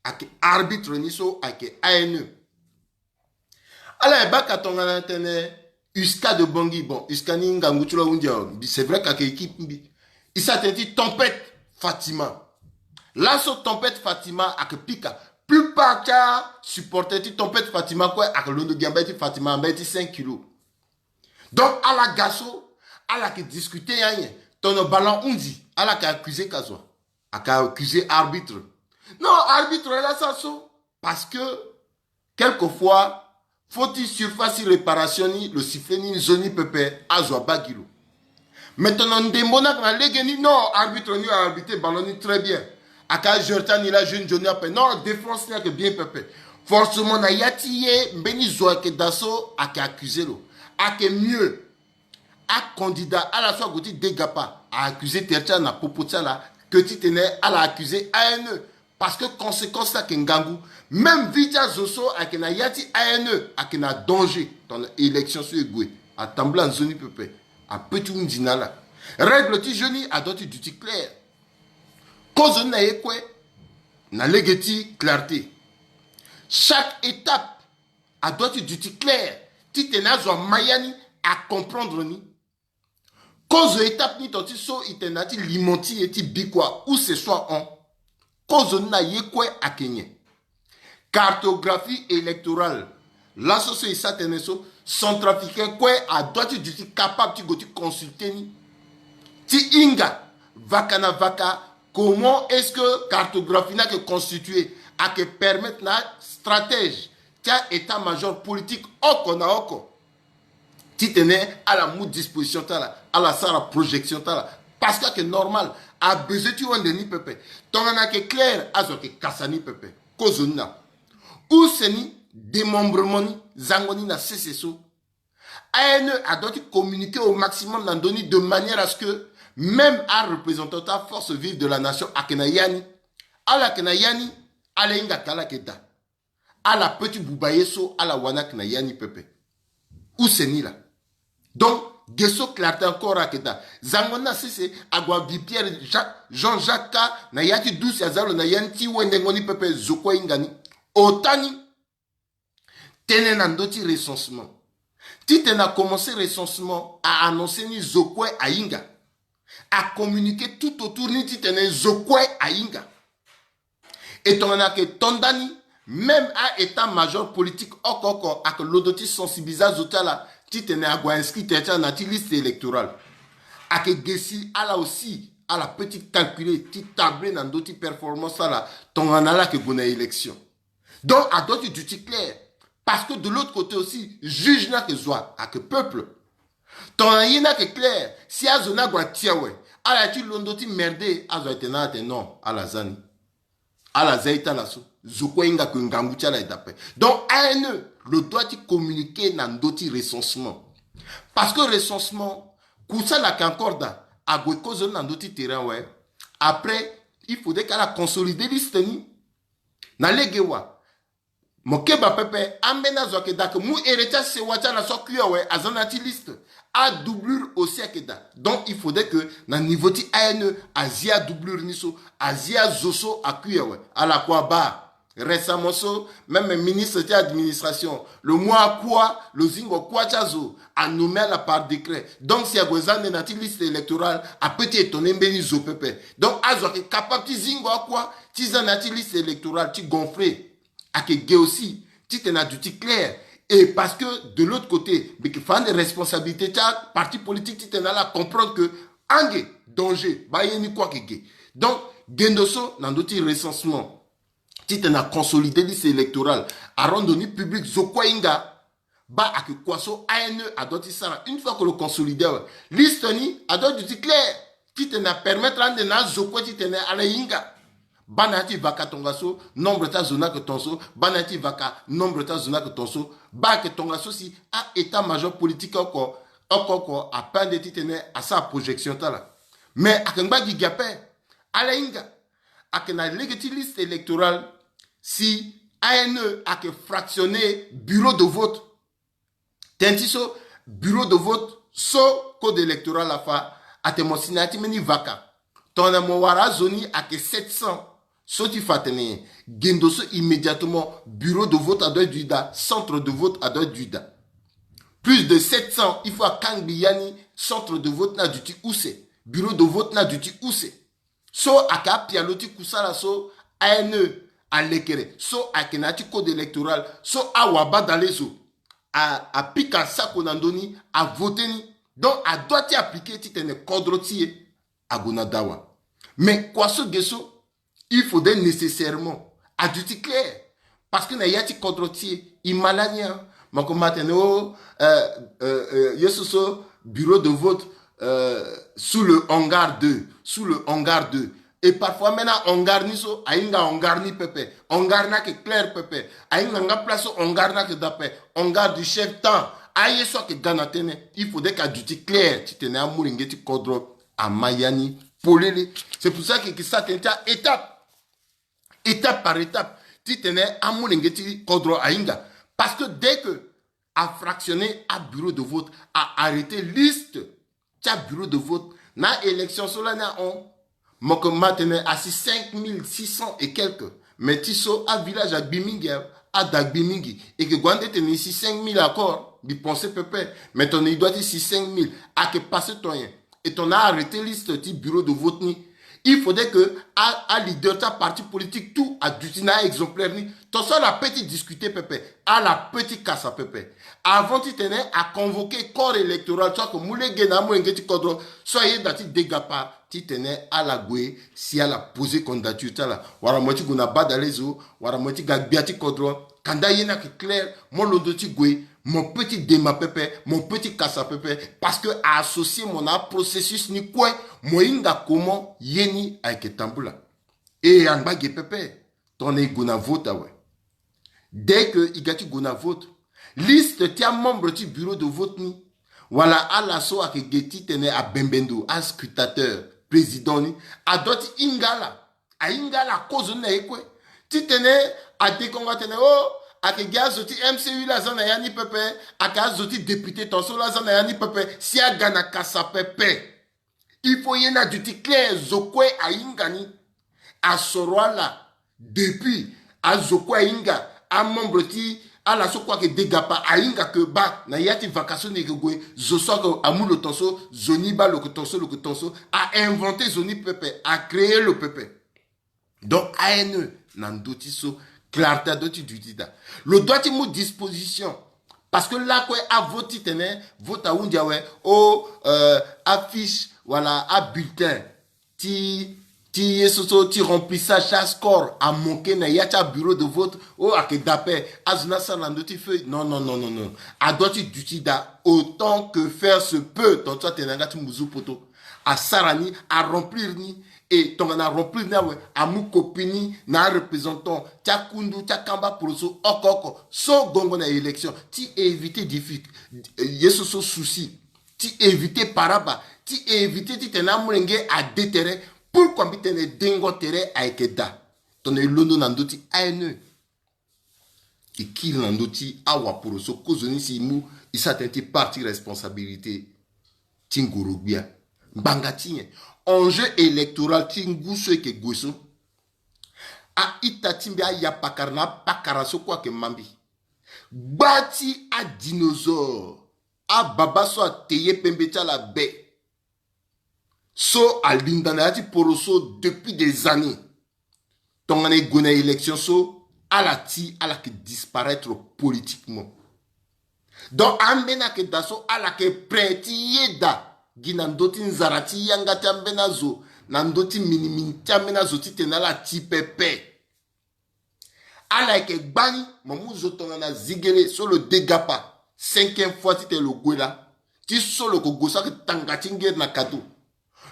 ayeke arbitre ni so ayeke A N E. Ala ye baka tongana tene USCA de Bangui. Bon, USCA ni ngangu ti lo ahunzi awe, c'est vrai que ayeke équipe mbi. E sara tënë ti tempête Fatima. Laso tempête Fatima ayeke pika. Plupart ti asupporter ti tempête Fatima kue ayeke londo gi na mbage ti Fatima, na mbage ti cinq kilos. Donc ala ga so, ala yeke discuter ya nyen? Tono ballon hunzi, ala yeke accuser ka zo wa? Ayeke accuser arbitre. Non, arbitre la sara so. Parce que quelquefois, faut ti surface ti réparation ni, lo sifflet ni nzoni pepe, azo abaa gi lo. Maintenant, ndembo ni ayeke na legeni, non, arbitre ni a arbitré ballon ni très bien. Ayeke ajoueur ti ani la, jeune Johnny ape. Non, défense ni ayeke bien pepe. Forcément, na ya ti ye, mbeni zo ayeke daa so ayeke accuser lo. Ayeke mieux acandidat ala so ague ti dégapa a accuser tere ti ala na popo ti ala, que titene ala accuser A N E. Parce que conséquence ni ayeke ngangu. Même vie ti azo so ayeke na ya ti A N E ayeke na danger. Tongana élection so e gue, atambula nzoni pepe, apeut ti hunzi na ala. Règle ti jeu ni adoit ti duti clair. Kozo ni na ye kue na lege ti clarté. Chaque étape adoit ti duti clair, titene azo ama ya ni, acomprendre ni. Kozo étape ni, ton ti so e tene na ya ti limo ti e ti bikua use so ahon. Kozo ni na ye kue ayeke nyen? Cartographie électorale. Laso so e sara tënë so, centrafricain kue adoit ti duti capable ti gue ti consulter ni, ti hinga vaka na vaka. Comment est-ce que cartographie ni ayeke constitué? Ayeke permettre na astratège ti a-état-major politique oko na oko, titene ala mu disposition ti ala, ala sara projection ti ala. Parce que ayeke normal, abesoin ti wende ni pepe. Tongana ayeke clair, azo ayeke kasa ni pepe. Kozo ni na use ni, démembrement ni, zango ni na sese so. A N E adoit ti communiquer au maximum na ndö ni, de manière à ce que même areprésentant ti aforce vive de la nation ayeke na ya ni. Ala yeke na ya ni, ala hinga ka ala yeke daa. Ala peut ti buba ye so ala wani ayeke na ya ni pepe. Use ni laa. Donc ge so clarté encore ayeke daa. Zango ni na sese, ague abi Pierre Jacques, Jean-Jacques kâ na ya ti dusi, aza lo na ya ni ti wendengo ni pepe, zo kue ahinga ni. Ota ni, tënë na ndö ti recensement. Titene a commencé recensement, a annoncé ni zo kue ahinga. A communiqué tout autour ni titene zo kue ahinga. E tongana ayeke to nda ni, même a état-major politique oko oko ayeke londo ti sensibiliser azo ti ala titene ague inscrit ti ala na ti liste électorale. Ayeke ge si ala aussi ala peut ti calculer, ti tabler na ndö ti performance ti ala tongana ala yeke gue na élection. Donc, a doit ti duti clair. Parce que de l'autre côté aussi, juge ni ayeke zo, ayeke peuple. Tongana ye ni ayeke clair, si azo ni ague atia awe, ala ti londo ti merde, azo ayeke na ala atene non, ala za ni. Ala za ye ti ala so. Zo kue ahinga ke ngangu ti ala e daa ape. Donc, A N E, lo doit ti communiquer na ndö ti recensement. Parce que recensement, kusala ayeke encore daa, ague kozo ni na ndö ti terrain awe. Après, il faudrait ke ala consolider liste ni. Na lege wa. Mo keba pepe, ambeni azo ayeke daa ke mu ere ti asewa ti ala so akui awe, aza na ya ti liste. Adoublure aussi ayeke daa. Donc, il faudrait que na niveau ti A N E, azi adoublure ni so, azi azo so akui awe. Ala kua baa. Récemment so, même ministre ti administration, lo mu akua, lo zingo kua ti azo, a nommé ala par décret. Donc, si ague za ande na ti liste électorale, apeut ti étonner mbeni zo pepe. Donc, azo ayeke capable ti zingo akua, ti za na ya ti liste électorale, ti gonfler. Ayeke ge aussi titene aduti clair. Et parce que de l'autre côté, mbi yeke fa ande responsabilité ti aparti politique titene ala comprendre que ange danger, baa ye ni kue ayeke ge. Donc, gendo so na ndö ti recensement titene aconsolider liste électorale, arendre ni public zo kue ahinga. Baa ayeke kua so A N E adoit ti sara une fois que lo consolider awe. Liste ni adoit duti clair. Titene apermettre ande na azo kue titene ala hinga. Baa na ya ti vaka tongaso, nombre ti azo ni ayeke tongaso. Baa na ya ti vaka, nombre ti azo ni ayeke tongaso. Baa ayeke tongaso si a état-major politique oko oko oko ape ande titene asara projection ti ala. Mais ayeke ngba gigi ape. Ala hinga. Ayeke na lege ti liste électorale si A N E ayeke fractionner bureau de vote. Tënë ti so, bureau de vote so code électoral afa, atene mo si na ya ti mbeni vaka, tongana mo wara azo ni ayeke sept cents, so ti fa atene nyen? Gendo so immédiatement bureau de vote adoit duti daa, centre de vote adoit duti daa. Plus de sept cents, il faut akangbi ya ni, centre de vote ni aduti use, bureau de vote ni aduti use. So ayeke apialo ti kusala so A N E alekere, so ayeke na ya ti code électoral, so awabadale zo a, apika sako na ndö ni, avote ni. Donc, adoit ti appliquer titene kodro ti e ague na dawa. Mais kua so ge so, il faudrait nécessairement aduti clair. Parce que na ya ti kodro ti e, e ma lani, hein. Mo yeke ma tene o, euh, euh, euh, ye so so, bureau de vote, euh, sous le hangar deux, sous le hangar deux. Et parfois, ambeni ahangar ni so ahinga hangar ni pepe. Hangar ni ayeke clair pepe. Ahinga nga place so hangar ni ayeke daa ape. Hangar du chef temps. Aye so ayeke ga na tënë, il faudrait que aduti clair titene amolenge ti kodro ama ya ni polele. C'est pour ça que e yeke sara tënë ti a-étape, étape par étape, titene amolenge ti kodro ahinga. Parce que dès que afractionner abureau de vote, a-arrêter liste ti abureau de vote, na élection so lani ahon, mo yeke ma tene asi cinq mille six cents et quelques. Mais ti so avillage agbi mingi, ada agbi mingi. E yeke gue ande tene e si cinq mille encore, mbi pense pepe. Mais tongana e doit ti si cinq mille, ayeke passe ton nyen? Et tongana a-arrêter liste ti bureau de vote ni, il faudrait que a, aleader ti aparti politique tout aduti na a-exemplaire ni. Ton so ala peut ti discuter pepe, ala peut ti kasa pepe. Avant titene aconvoquer corps électoral so ayeke mu lege na amolenge ti kodro so ayeda ti degapa, titene ala gue si ala poser candidature ti ala. Wala mo ye ti gue na badale zo, wala mo ye ti ga gbia ti kodro. Kanda ye ni ayeke clair, mo londo ti gue, mo peut ti dema pepe, mo peut ti kasa pepe, parce que a-associer mo na aprocessus ni kue, mo hinga comment ye ni ayeke tambula. E angba ge pepe, tongana e gue na vote awe. Dès que e ga ti gue na vote, liste ti amembre ti bureau de vote ni, wala ala so ayeke ge titene abembe ndo, ascrutateur, président ni, adoit ti hinga ala. Ahinga ala kozo ni na ye kue. Titene adekongo atene o, ayeke gi azo ti M C U la aza na ya ni pepe, ayeke azo ti député tongaso la aza na ya ni pepe, si aga na kasa pepe. Il faut ye ni aduti clair, zo kue ahinga ni. Asoro ala depuis, azo kue ahinga, amembre ti Ala so kue ayeke degapa, ahinga ke baa na ya ti vacances so ni yeke gue, zo so ayeke amu lo tonso, zo ni baa lo yeke tonso, lo yeke tonso. A inventer zo ni pepe, a créer lo pepe. Donc A N E na ndö ti so, clarté adoit ti duti daa. Lo doit ti mu disposition. Parce que lakue avo titene vote ahunzi awe, o, euh, afiche wala abulletin ti, ti ye so so ti remplissage ti ascore amanke na ya ti abureau de vote, o, ayeke daa ape. Azo ni asara na ndö ti feuille. Non, non, non, non, non. Adoit ti duti daa autant que faire se peut. Tongaso atene na yanga ti muzu poto, asara ni, aremplir ni. Et tongana aremplir ni awe, amu copie ni na areprésentant ti akundu ti akamba poroso oko oko so gongo na élection ti éviter diffic-, ye so so souci, ti éviter paraba, ti éviter titene amolenge ade tere. Pourquoi mbi tene dengo tere ayeke daa? Tongana e londo na ndö ti A N E, e kiri na ndö ti awaporo so kozoni si e mu, e sara tënë ti part ti responsabilité ti ngoro-gbia. Ngbanga ti nyen? Enjeu électoral ti ngu so e yeke gue so, a-ita ti mbi, ayapakara na apakara so kue ayeke ma mbi. Gba ti adinosaure, ababa so ate ye pembe ti ala be, so alinda na ya ti poro so depuis des années. Tongana e gue na élection so, ala ti, ala yeke disparaître politiquement. Donc ambeni ayeke daa so, ala yeke prêt ti yeda gi na ndö ti nzara ti yanga ti ambeni azo, na ndö ti minimini ti ambeni azo titene ala ti pepe. Ala yeke gbani, mo mu zo tongana Zigele so lo degapa cinquième fois titene lo gue laa. Ti so lo yeke gue so ayeke tanga ti ngeri na kado.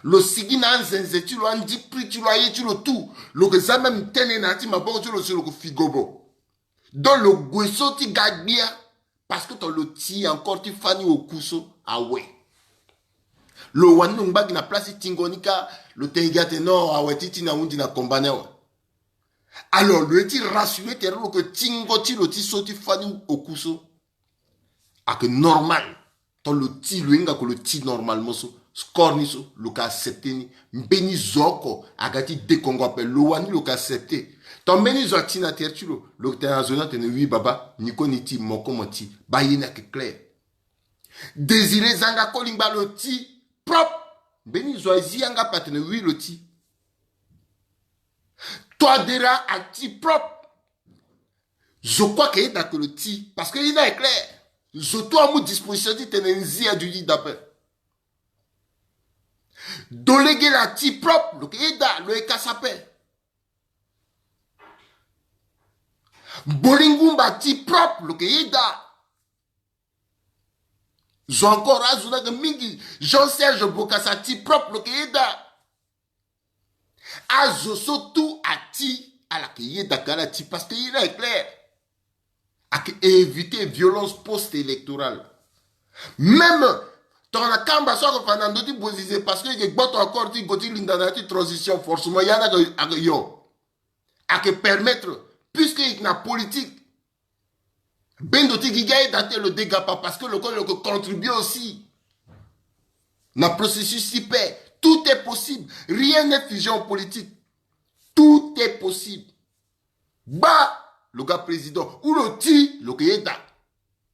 Lo sigi na anzenze ti lo, andi prix ti lo, aye ti lo tout. Lo yeke za même tënë na ya ti maboko ti lo si lo yeke figobo. Donc lo gue so ti ga gbia. Parce que tongana lo ti encore ti fani oku so, awe. Lo wani lo ngba gi na place ti tingo ni kâ, lo tene gi atene non, awe ti ti na hundi na combat ni awe. Alors lo ye ti rassurer tere lo ke tingo ti lo ti so ti fani oku so ayeke normal. Tant lo ti, lo hinga ke lo ti normalement so, score ni so lo ke accepter ni. Mbeni zo oko aga ti dekongo ape, lo wani lo ke accepter. Tant mbeni zo ati na tere ti lo, lo ke tene na zo ni atene oui baba, ni kue ni ti, mo kue mo ti. Baa ye ni ayeke clair. Désiré Zanga Kolingba lo ti propre. Mbeni zo azi yanga ape atene oui lo ti. Touadéra ati propre. Zo kue ayeke yeda ke lo ti, parce que ye ni ayeke clair. Zo tout amu disposition titene nzi aduti daa ape. Dolegele ati propre, lo yeke yeda, lo yeke kasa ape. Bolingumba ati propre, lo yeke yeda. Zo encore, azo ni ayeke mingi. Jean Serge Bokassa ati propre, lo yeke yeda. Azo so tout ati, ala yeke yeda ke ala ti, parce que ye ni ayeke clair. Ayeke éviter violence post-électorale. Même tongana kamba so ayeke fa na ndö ti bozize, parce que e yeke gboto encore ti gue ti linda na ya ti transition, forcément ye ni ayeke, ayeke yo. Ayeke permettre, puisque e yeke na politique. Bendo ti gigi ayeda te, lo degapa parce que lo kue lo yeke contribuer aussi na processus ti paix. Tout est possible. Rien n'est figé en politique. Tout est possible. Gba lo ga président ou lo ti, lo yeke yeda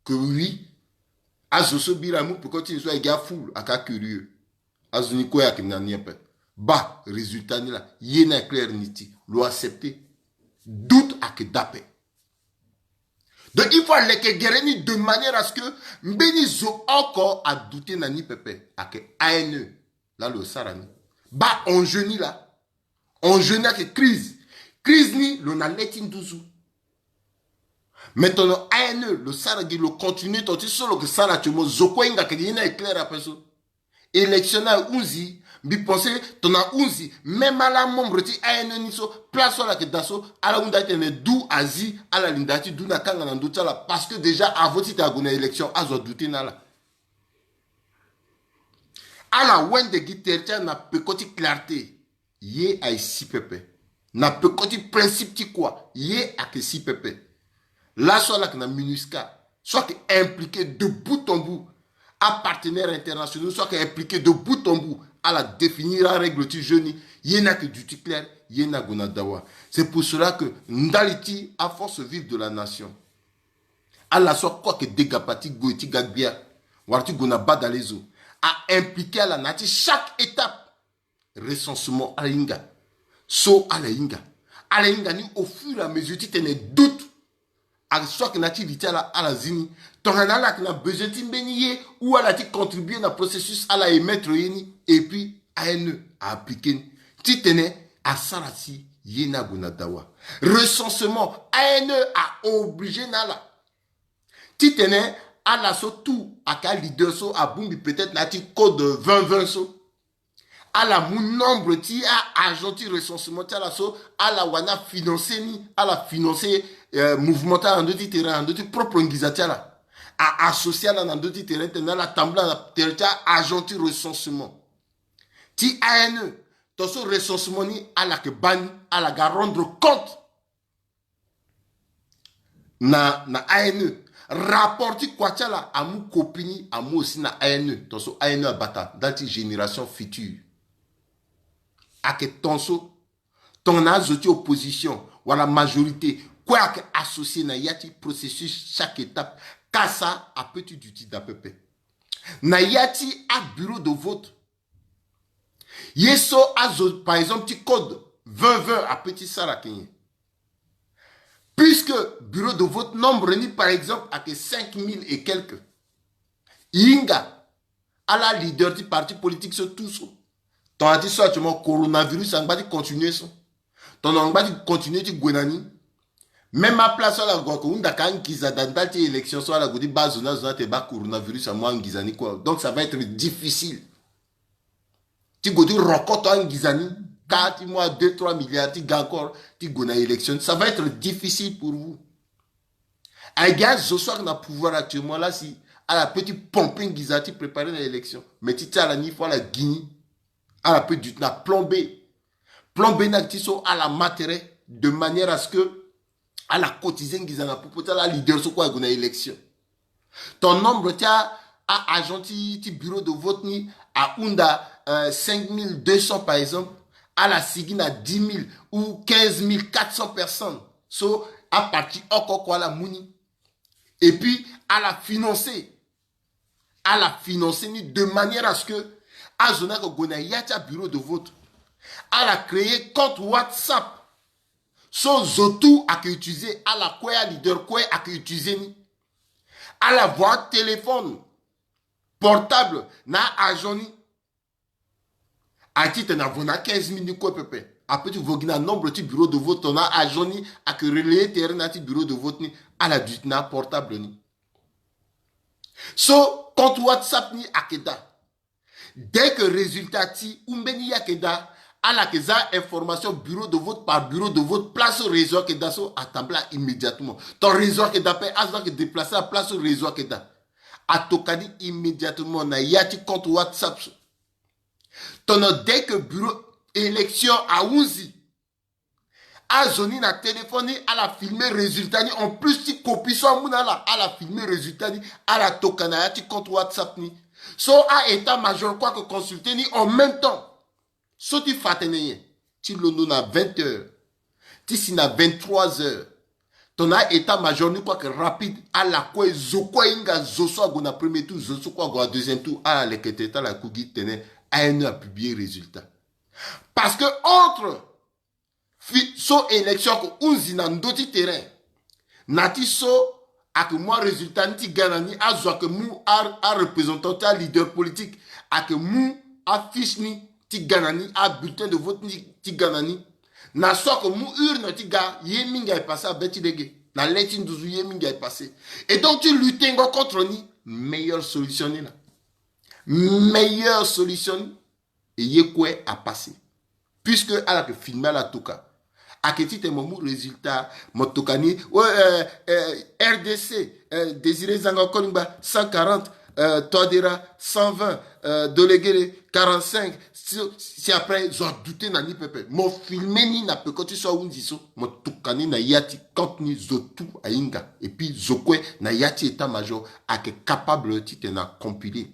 ke oui. Azo so bira amu peko ti ni so ayeke gi afoule, ayeke acurieux. Azo ni kue ayeke na ni ape. Baa résultat ni laa, ye ni ayeke clair, ni ti lo accepter. Doute ayeke daa ape. Donc il faut aleke gere ni de manière à ce que mbeni zo oko adouter na ni pepe. Ayeke A N E laa lo sara ni. Baa enjeu ni laa. Enjeu ni ayeke crise. Crise ni lo na le ti nduzu. Mais tongana A N E lo sara gi, lo continuer tongana ti so lo yeke sara actuellement, zo kue ahinga ke ye ni ayeke clair ape so. Élection ni ahunzi, mbi pense tongana ahunzi, même ala membre ti A N E ni so, place so ala yeke daa so, ala hunda titene du azi, ala linda ti du na kanga na ndö ti ala, parce que déjà avant titene ague na élection, azo adouter na ala. Ala wende gi tere ti ala na peko ti clarté. Ye aye si pepe. Na peko ti principe ti kua, ye ayeke si pepe. Laso ala yeke na MINUSCA so ayeke impliqué de bout en bout. Apartenaires internationaux so ayeke impliqué de bout en bout. Ala définir arègle ti jeu ni. Ye ni ayeke duti clair, ye ni ague na dawa. C'est pour cela que ndali ti aforce vive de la nation, Ala so akue ayeke degapa ti gue ti ga gbia, wala ti gue na badale zo, a impliquer ala na ya ti chaque étape. Recensement ala hinga. So ala hinga. Ala hinga ni au fur et à mesure titene doute, a so ayeke na ya ti li ti ala, ala zi ni. Tongana ala yeke na besoin ti mbeni ye ou ala ti contribuer na processus, ala émettre ye ni. Et puis A N E a appliquer ni titene asara si ye ni ague na dawa. Recensement, A N E a obliger na ala titene ala so tout ayeke aleader so abongbi peut-être na ya ti code vingt vingt so, ala mu nombre ti a-agent ti recensement ti ala so ala wani afinancer ni, ala financer, euh, mouvement ti ala na ndö ti terrain, na ndö ti propre nginza ti ala. A-associer ala na ndö ti terrain titene ala tambula na tere ti a-agent ti recensement ti A N E. Tongaso recensement ni ala yeke baa ni, ala ga rendre compte na, na A N E. Rapport ti kua ti ala amu copie ni, amu aussi na A N E. Tongaso A N E abata ndali ti génération future. Ayeke tongaso, tongana azo ti opposition wala majorité kue ayeke associer na ya ti processus chaque étape, kasa ape ti duti daa pepe. Na ya ti abureau de vote, ye so azo, par exemple, ti code vingt vingt ape ti sara ayeke nyen? Puisque bureau de vote nombre ni, par exemple, ayeke cinq mille et quelques. E hinga ala leader ti parti politique so tout so. Tongana ti so actuellement coronavirus angba ti continuer so. Tongana angba ti continuer ti gue na ni, même aplace so ala gue ayeke hunda ka angiza daa ndali ti élection so, ala gue ti baa azo ni, azo ni atene baa coronavirus amu angiza ni kue. Donc ça va être difficile ti gue ti rokoto angiza ni, ka ti mu a deux trois milliards ti ga encore ti gue na élection, ça va être difficile pour vous. Ayeke gi azo so ayeke na pouvoir actuellement la si ala peut ti pomper nginza ti préparer na élection. Mais ti ti ala ni, il faut ala gi ni. Ala peut duti na plan B. Plan B ni ayeke ti so ala ma tere de manière à ce que ala cotiser nginza na popo ti ala leader so kue ague na élection. Ton nombre ti a, a-agent ti, ti bureau de vote ni ahunda, euh, cinq mille deux cents par exemple, ala sigi na dix mille ou quinze mille quatre cents personnes. So aparti oko oko ala mu ni. Et puis ala financer, ala financer ni de manière à ce que azo ni ayeke gue na ya ti abureau de vote, ala créer compte WhatsApp so zo tout ayeke utiliser, ala kue, aleader kue ayeke utiliser ni. Ala voit téléphone portable na agent ni. Aye ti tene avo na quinze mille ni kue pepe. Ape ti vo gi na nombre ti bureau de vote, tongana agent ni ayeke relayer tere na ya ti bureau de vote ni, ala duti na portable ni. So compte WhatsApp ni ayeke daa. Dès que résultat ti ou mbeni ye ayeke daa, ala yeke za information bureau de vote par bureau de vote, place so réseau ayeke daa so atambula immédiatement. Ton réseau ayeke daa pe, azo ni ayeke déplacer na place so réseau ayeke daa, atoka ni immédiatement na ya ti compte WhatsApp so. Tongana dès que bureau élection ahunzi, azo ni na téléphone ni, ala filmer résultat ni, en plus ti copie so amu na ala, ala filmer résultat ni, ala toka na ya ti compte WhatsApp ni. So a-état-major kue ayeke consulter ni en même temps. So ti fa atene nyen? Ti londo na vingt heures ti si na vingt-trois heures. Tongana a-état-major ni kue ayeke rapide, ala kue, zo kue ahinga zo so ague na premier tour, zo so kue ague na deuxième tour, ala leke tene ti ala ku gi tene A N E apublier résultat. Parce que entre fi so élection ayeke hunzi na ndö ti terrain, na ti so ayeke mu arésultat ni ti ga na ni, azo ayeke mu a, areprésentant ti aleader politique, ayeke mu afiche ni ti ga na ni, abulletin de vote ni ti ga na ni. Na so ayeke mu urne ti ga, ye mingi aye passé abe ti lege. Na le ti nduzu ye mingi aye passé. Et donc ti lutter ngo contre ni, meilleure solution ni laa. Meilleure solution ni. E ye kue apassé. Puisque ala yeke filmer, ala toka. Ayeke ti tene mo mu résultat, mo toka ni, oh, euh, euh, R D C, euh, Désiré Zanga Kolingba, cent quarante, euh, Touadéra, cent vingt, euh, Dolegere, quarante-cinq. Si, si après zo adouter na ni pepe, mo filmer ni na peko ti so ahunzi so, mo toka ni na ya ti compte ni, zo tout ahinga. Et puis zo kue na ya ti état-major ayeke capable ti tene acompiler.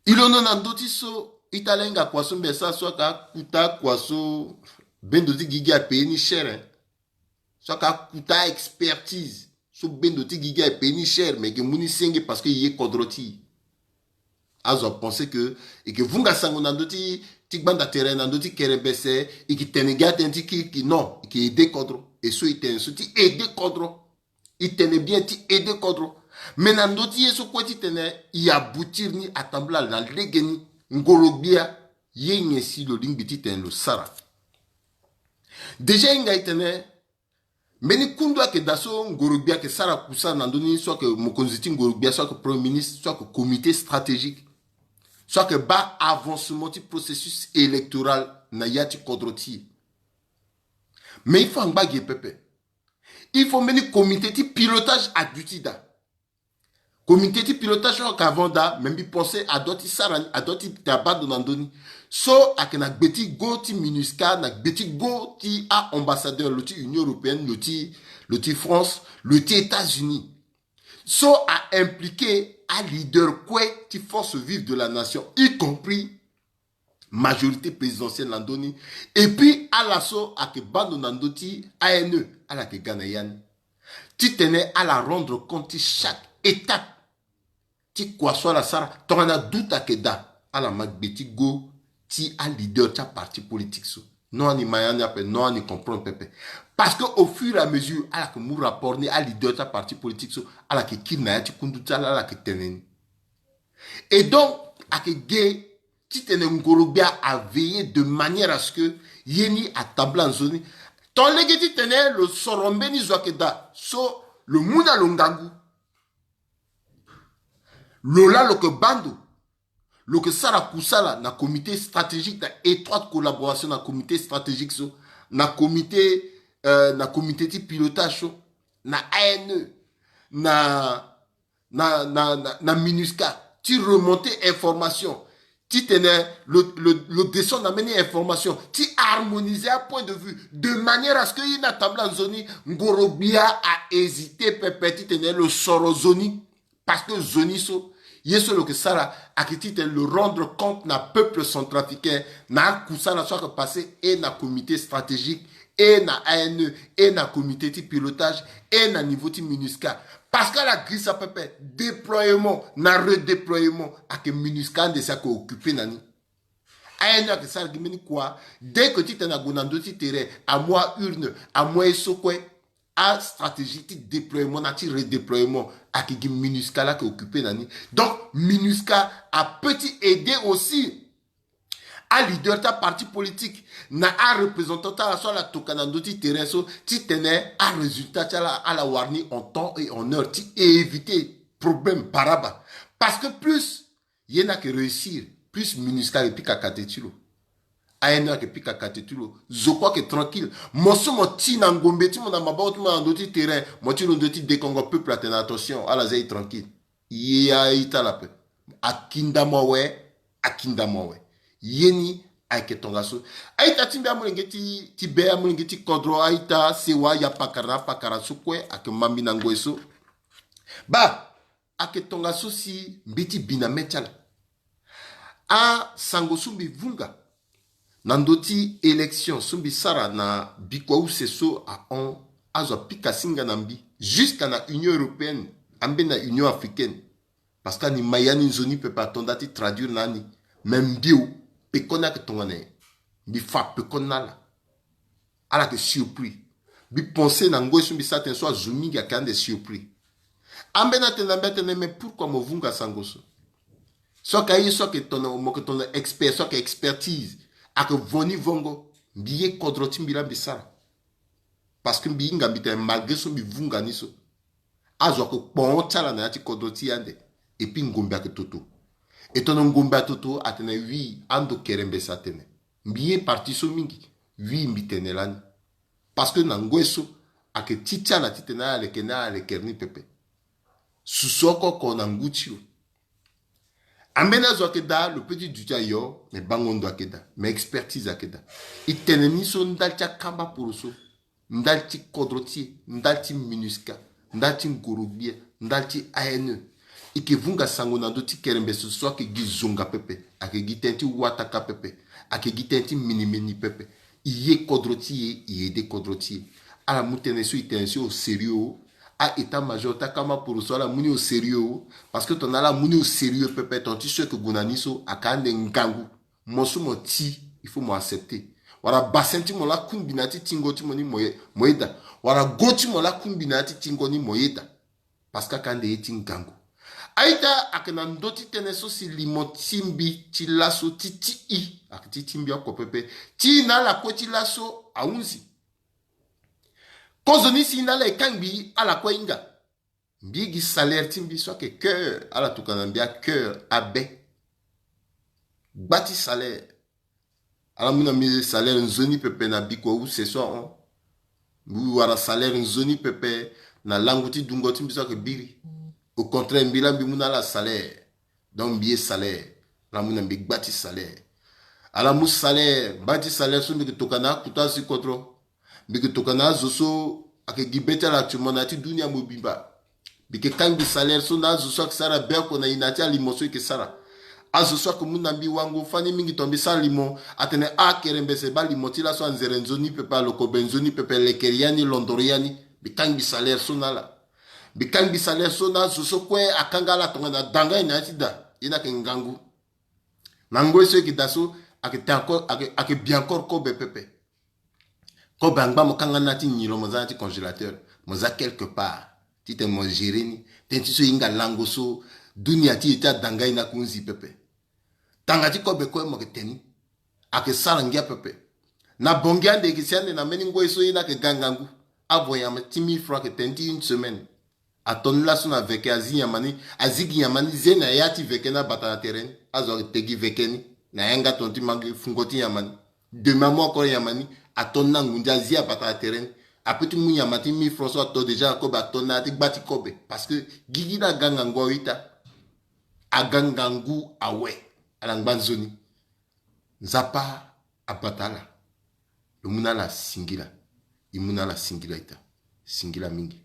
E londo na ndö ti so, ita laa hinga kua so mbi sa so ayeke akuta kua so, bendo ti gigi apayer ni cher, hein. so aka kuta expertise so bendo ti gigi aye pe ni cher, mais e ke mu ni senge parce que e ye kodro ti e. Azo apenser que e ke vunga sango na ndö ti, ti gbanda tere na ndö ti kerembese, e ke tene gi atënë ti kirikiri. Non, e ke aider kodro. E so e tene so ti aider kodro. E tene bien ti aider kodro. Mais na ndö ti ye so kue titene e aboutir ni atambula na legeni, ngoro-gbia, ye nyen si lo lingbi titene lo sara? Déjà e hinga e tene mbeni kundu ayeke daa so ngoro-gbia ayeke sara kusala na ndö ni, so ayeke mokonzi ti ngoro-gbia, so ayeke premier ministre, so ayeke comité stratégique, so ayeke baa avancement ti processus électoral na ya ti kodro ti e. Mais il faut angba gi e pepe. Il faut mbeni comité ti pilotage aduti daa. Comité ti pilotage so ayeke avant daa, me mbi pense adoit ti sara ni, adoit ti tene abaa ndo na ndö ni. So ayeke na gbe ti go ti MINUSCA, na gbe ti go ti a-ambassadeur, lo ti Union européenne, lo ti, lo ti France, lo ti États-Unis. So a-impliquer aleader kue ti force vive de la nation, y compris majorité présidentielle na ndö ni. Et puis ala so ayeke baa ndo na ndö ti A N E, ala yeke ga na ya ni titene ala rendre compte ti chaque étape ti kua so ala sara. Tongana doute ayeke daa, ala ma gbe ti go ti aleader ti aparti politique so. Non ani ma ya ni ape, non ani comprendre pepe. Parce que au fur et à mesure ala yeke mu rapport ni, aleader ti aparti politique so ala yeke kiri na ya ti kundu ti ala, ala yeke tene ni. Et donc ayeke ge titene ngoro-gbia a veiller de manière à ce que ye ni atambula nzoni. Ton lege titene lo soro mbeni zo ayeke daa so lo mu na lo ngangu, lo laa lo yeke baa ndo, lo yeke sara kusala na comité stratégique, na étroite collaboration na comité stratégique so, na comité, euh, na comité ti pilotage so, na A N E, na na, na, na, na MINUSCA, ti remonter information, titene lo, lo, lo descendre na mbeni information, ti harmoniser apoint de vue, de manière à ce que ye ni atambula nzoni. Ngoro-gbia ahésiter pepe titene lo soro zo ni. Parce que zo ni so, ye so lo yeke sara ayeke titene lo rendre compte na peuple centrafricain na akusala so ayeke passer, et na comité stratégique, et na A N E, et na comité ti pilotage, et na niveau ti MINUSCA. Parce que ala girisa pepe, déploiement na redéploiement ayeke MINUSCA ande si ayeke occuper na ni. A N E ayeke sara gi mbeni kua. Dès que titene ague na ndö ti terrain, amu a-urne, amu aye so kue, astratégie ti déploiement na ti redéploiement ayeke gi MINUSCA laa ayeke occuper na ni. Donc MINUSCA apeut ti aider aussi aleader ti aparti politique na areprésentant ti ala so ala toka na ndö ti terrain so, titene arésultat ti ala ala wara ni en temps et en heure ti éviter problème paraba. Parce que plus ye ni ayeke réussir, plus MINUSCA ayeke pika kate ti lo. A N E ayeke pika kate ti lo. Zo kue ayeke tranquille. Mo so mo ti na ngombe ti mo na maboko ti mo na ndö ti terrain, mo ti londo ti dekongo peuple atene attention, ala zia e tranquille. Ye a-ita ala ape. Akinda mo awe, akinda mo awe. Ye ni ayeke tongaso. A-ita ti mbi amolenge ti, ti be, amolenge ti kodro, a-ita sewa, ya pakara na apakara so kue ayeke ma mbi na ngoi so. Baa, ayeke tongaso si mbi ti bi na mê ti ala. Asango so mbi vunga na ndö ti élection so mbi sara na bikua use so ahon, azo apika singa na mbi, jusqu'à na Union européenne, ambeni na Union africaine. Parce que ani ma ya ni nzoni pepe ato nda ti traduire na ani. Me mbio, pekoni ayeke tongana nyen? Mbi fa pekoni na ala. Ala yeke surpris. Mbi pense na ngoi so mbi sara tënë so azo mingi ayeke ande surpris. Ambeni atene na mbi atene, mais pourquoi mo vunga sango so? So ayeke aye so ayeke tongana, mo yeke tongana expert, so ayeke expertise, ayeke vo ni vongo. Mbi ye kodro ti mbi laa mbi sara. Parce que mbi hinga mbi tene malgré so mbi vunga ni so, azo ayeke kpoon ti ala na ya ti kodro ti e ande. Et puis ngombe ayeke toto. E tongana ngombe atoto atene oui, ando kerembese atene. Mbi ye parti so mingi. Oui, mbi tene lani. Parce que na ngoi so ayeke ti ti ala titene ala leke ni, ala leke ni pepe. Susu oko oko na ngu ti lo. Ambeni azo ayeke daa, lo peut ti duti ayo, me bango ndo ayeke daa, me expertise ayeke daa. E tene ni so ndali ti akamba poroso, ndali ti kodro ti e, ndali ti MINUSCA, ndali ti ngoro-gbia, ndali ti A N E. E yeke vunga sango na ndö ti kerembese so ayeke gi zonga pepe, ayeke gi tënë ti wataka pepe, ayeke gi tënë ti minimini pepe. E ye kodro ti e, e aide kodro ti e. Ala mu tënë so e tene si au sérieux o. A état major ti akama poro so ala mu ni au sérieux o. Parce que tongana ala mu ni au sérieux pepe, tongana ti so ayeke gue na ni so ayeke ande ngangu. Mo so mo ti, il faut mo accepter. Wala bassin ti mo lakungbi na ya ti tingo ti mo ni mo ye, mo yeda. Wala go ti mo lakungbi na ya ti tingo ni mo yeda. Parce que ayeke ande ye ti ngangu. A-ita, ayeke na ndö ti tënë so si limo ti mbi ti laso ti ti i, ayeke ti ti mbi oko pepe. Ti i na ala kue ti laso ahunzi. Kozoni si i na ala e kangbi ala kue ahinga. Mbi gi salaire ti mbi so ayeke cœur, ala tokua na mbi acœur abe. Gba ti salaire. Ala mu na mbi salaire nzoni pepe na bikua use so ahon. Mbi wara salaire nzoni pepe na lango ti dungo ti mbi so ayeke biri. Au contraire, mbi laa mbi mu na ala salaire. Donc mbi ye salaire. Ala mu na mbi gba ti salaire. Ala mu salaire, mba ti salaire so mbi yeke tokua na akuta azo ti kodro. Mbi yeke tokua na azo so ayeke gi be ti ala actuellement na ya ti dunia mobimba. Mbi yeke kangbi salaire so na azo so ayeke sara be oko na e na ya ti alimo so e yeke sara. Azo so ayeke mu na mbi wango fani mingi tongana mbi sara limo, atene akerembese baa limo ti laso anzere nzoni pepe, alokobe nzoni pepe, lekere ya ni, londoro ya ni. Mbi kangbi salaire so na ala. Mbi kangbi salaire so na azo so kue akanga ala tongana dangai na ya ti da, ye ni ayeke ngangu. Na ngoi so e yeke daa so, ayeke te encore, ayeke, ayeke bi encore kobe pepe. Kobe angba mo kanga ni na ya ti nyi lo, mo za na ya ti congélateur, mo za quelque part titene mo gérer ni. Tënë ti so e hinga lango so dunia ti e ti adangai ni akunzi pepe. Tanga ti kobe kue mo yeke te ni. Ayeke sara ngia pepe. Na bongi ande e yeke si ande na mbeni ngoi so ye ni ayeke ga ngangu. Avo nyama ti mille francs ayeke te ni ti une semaine. Ato ni laso na veke, azi nyama ni, azi gi nyama ni ze na ya ti veke ni, abata na tere ni. Azo ate gi veke ni na yanga tongana ti ma gi fungo ti nyama ni. Demain amu encore nyama ni, ato ni na ngunza, azi abata na tere ni. Ape ti mu nyama ti mille francs so ato déjà na kobe, ato ni na ya ti gba ti kobe. Parce que gigi ni aga ngangu awe ita. Aga ngangu awe. Ala ngba nzoni. Nzapa abata ala. Lo mu na ala singila. E mu na ala singila ita. Singila mingi.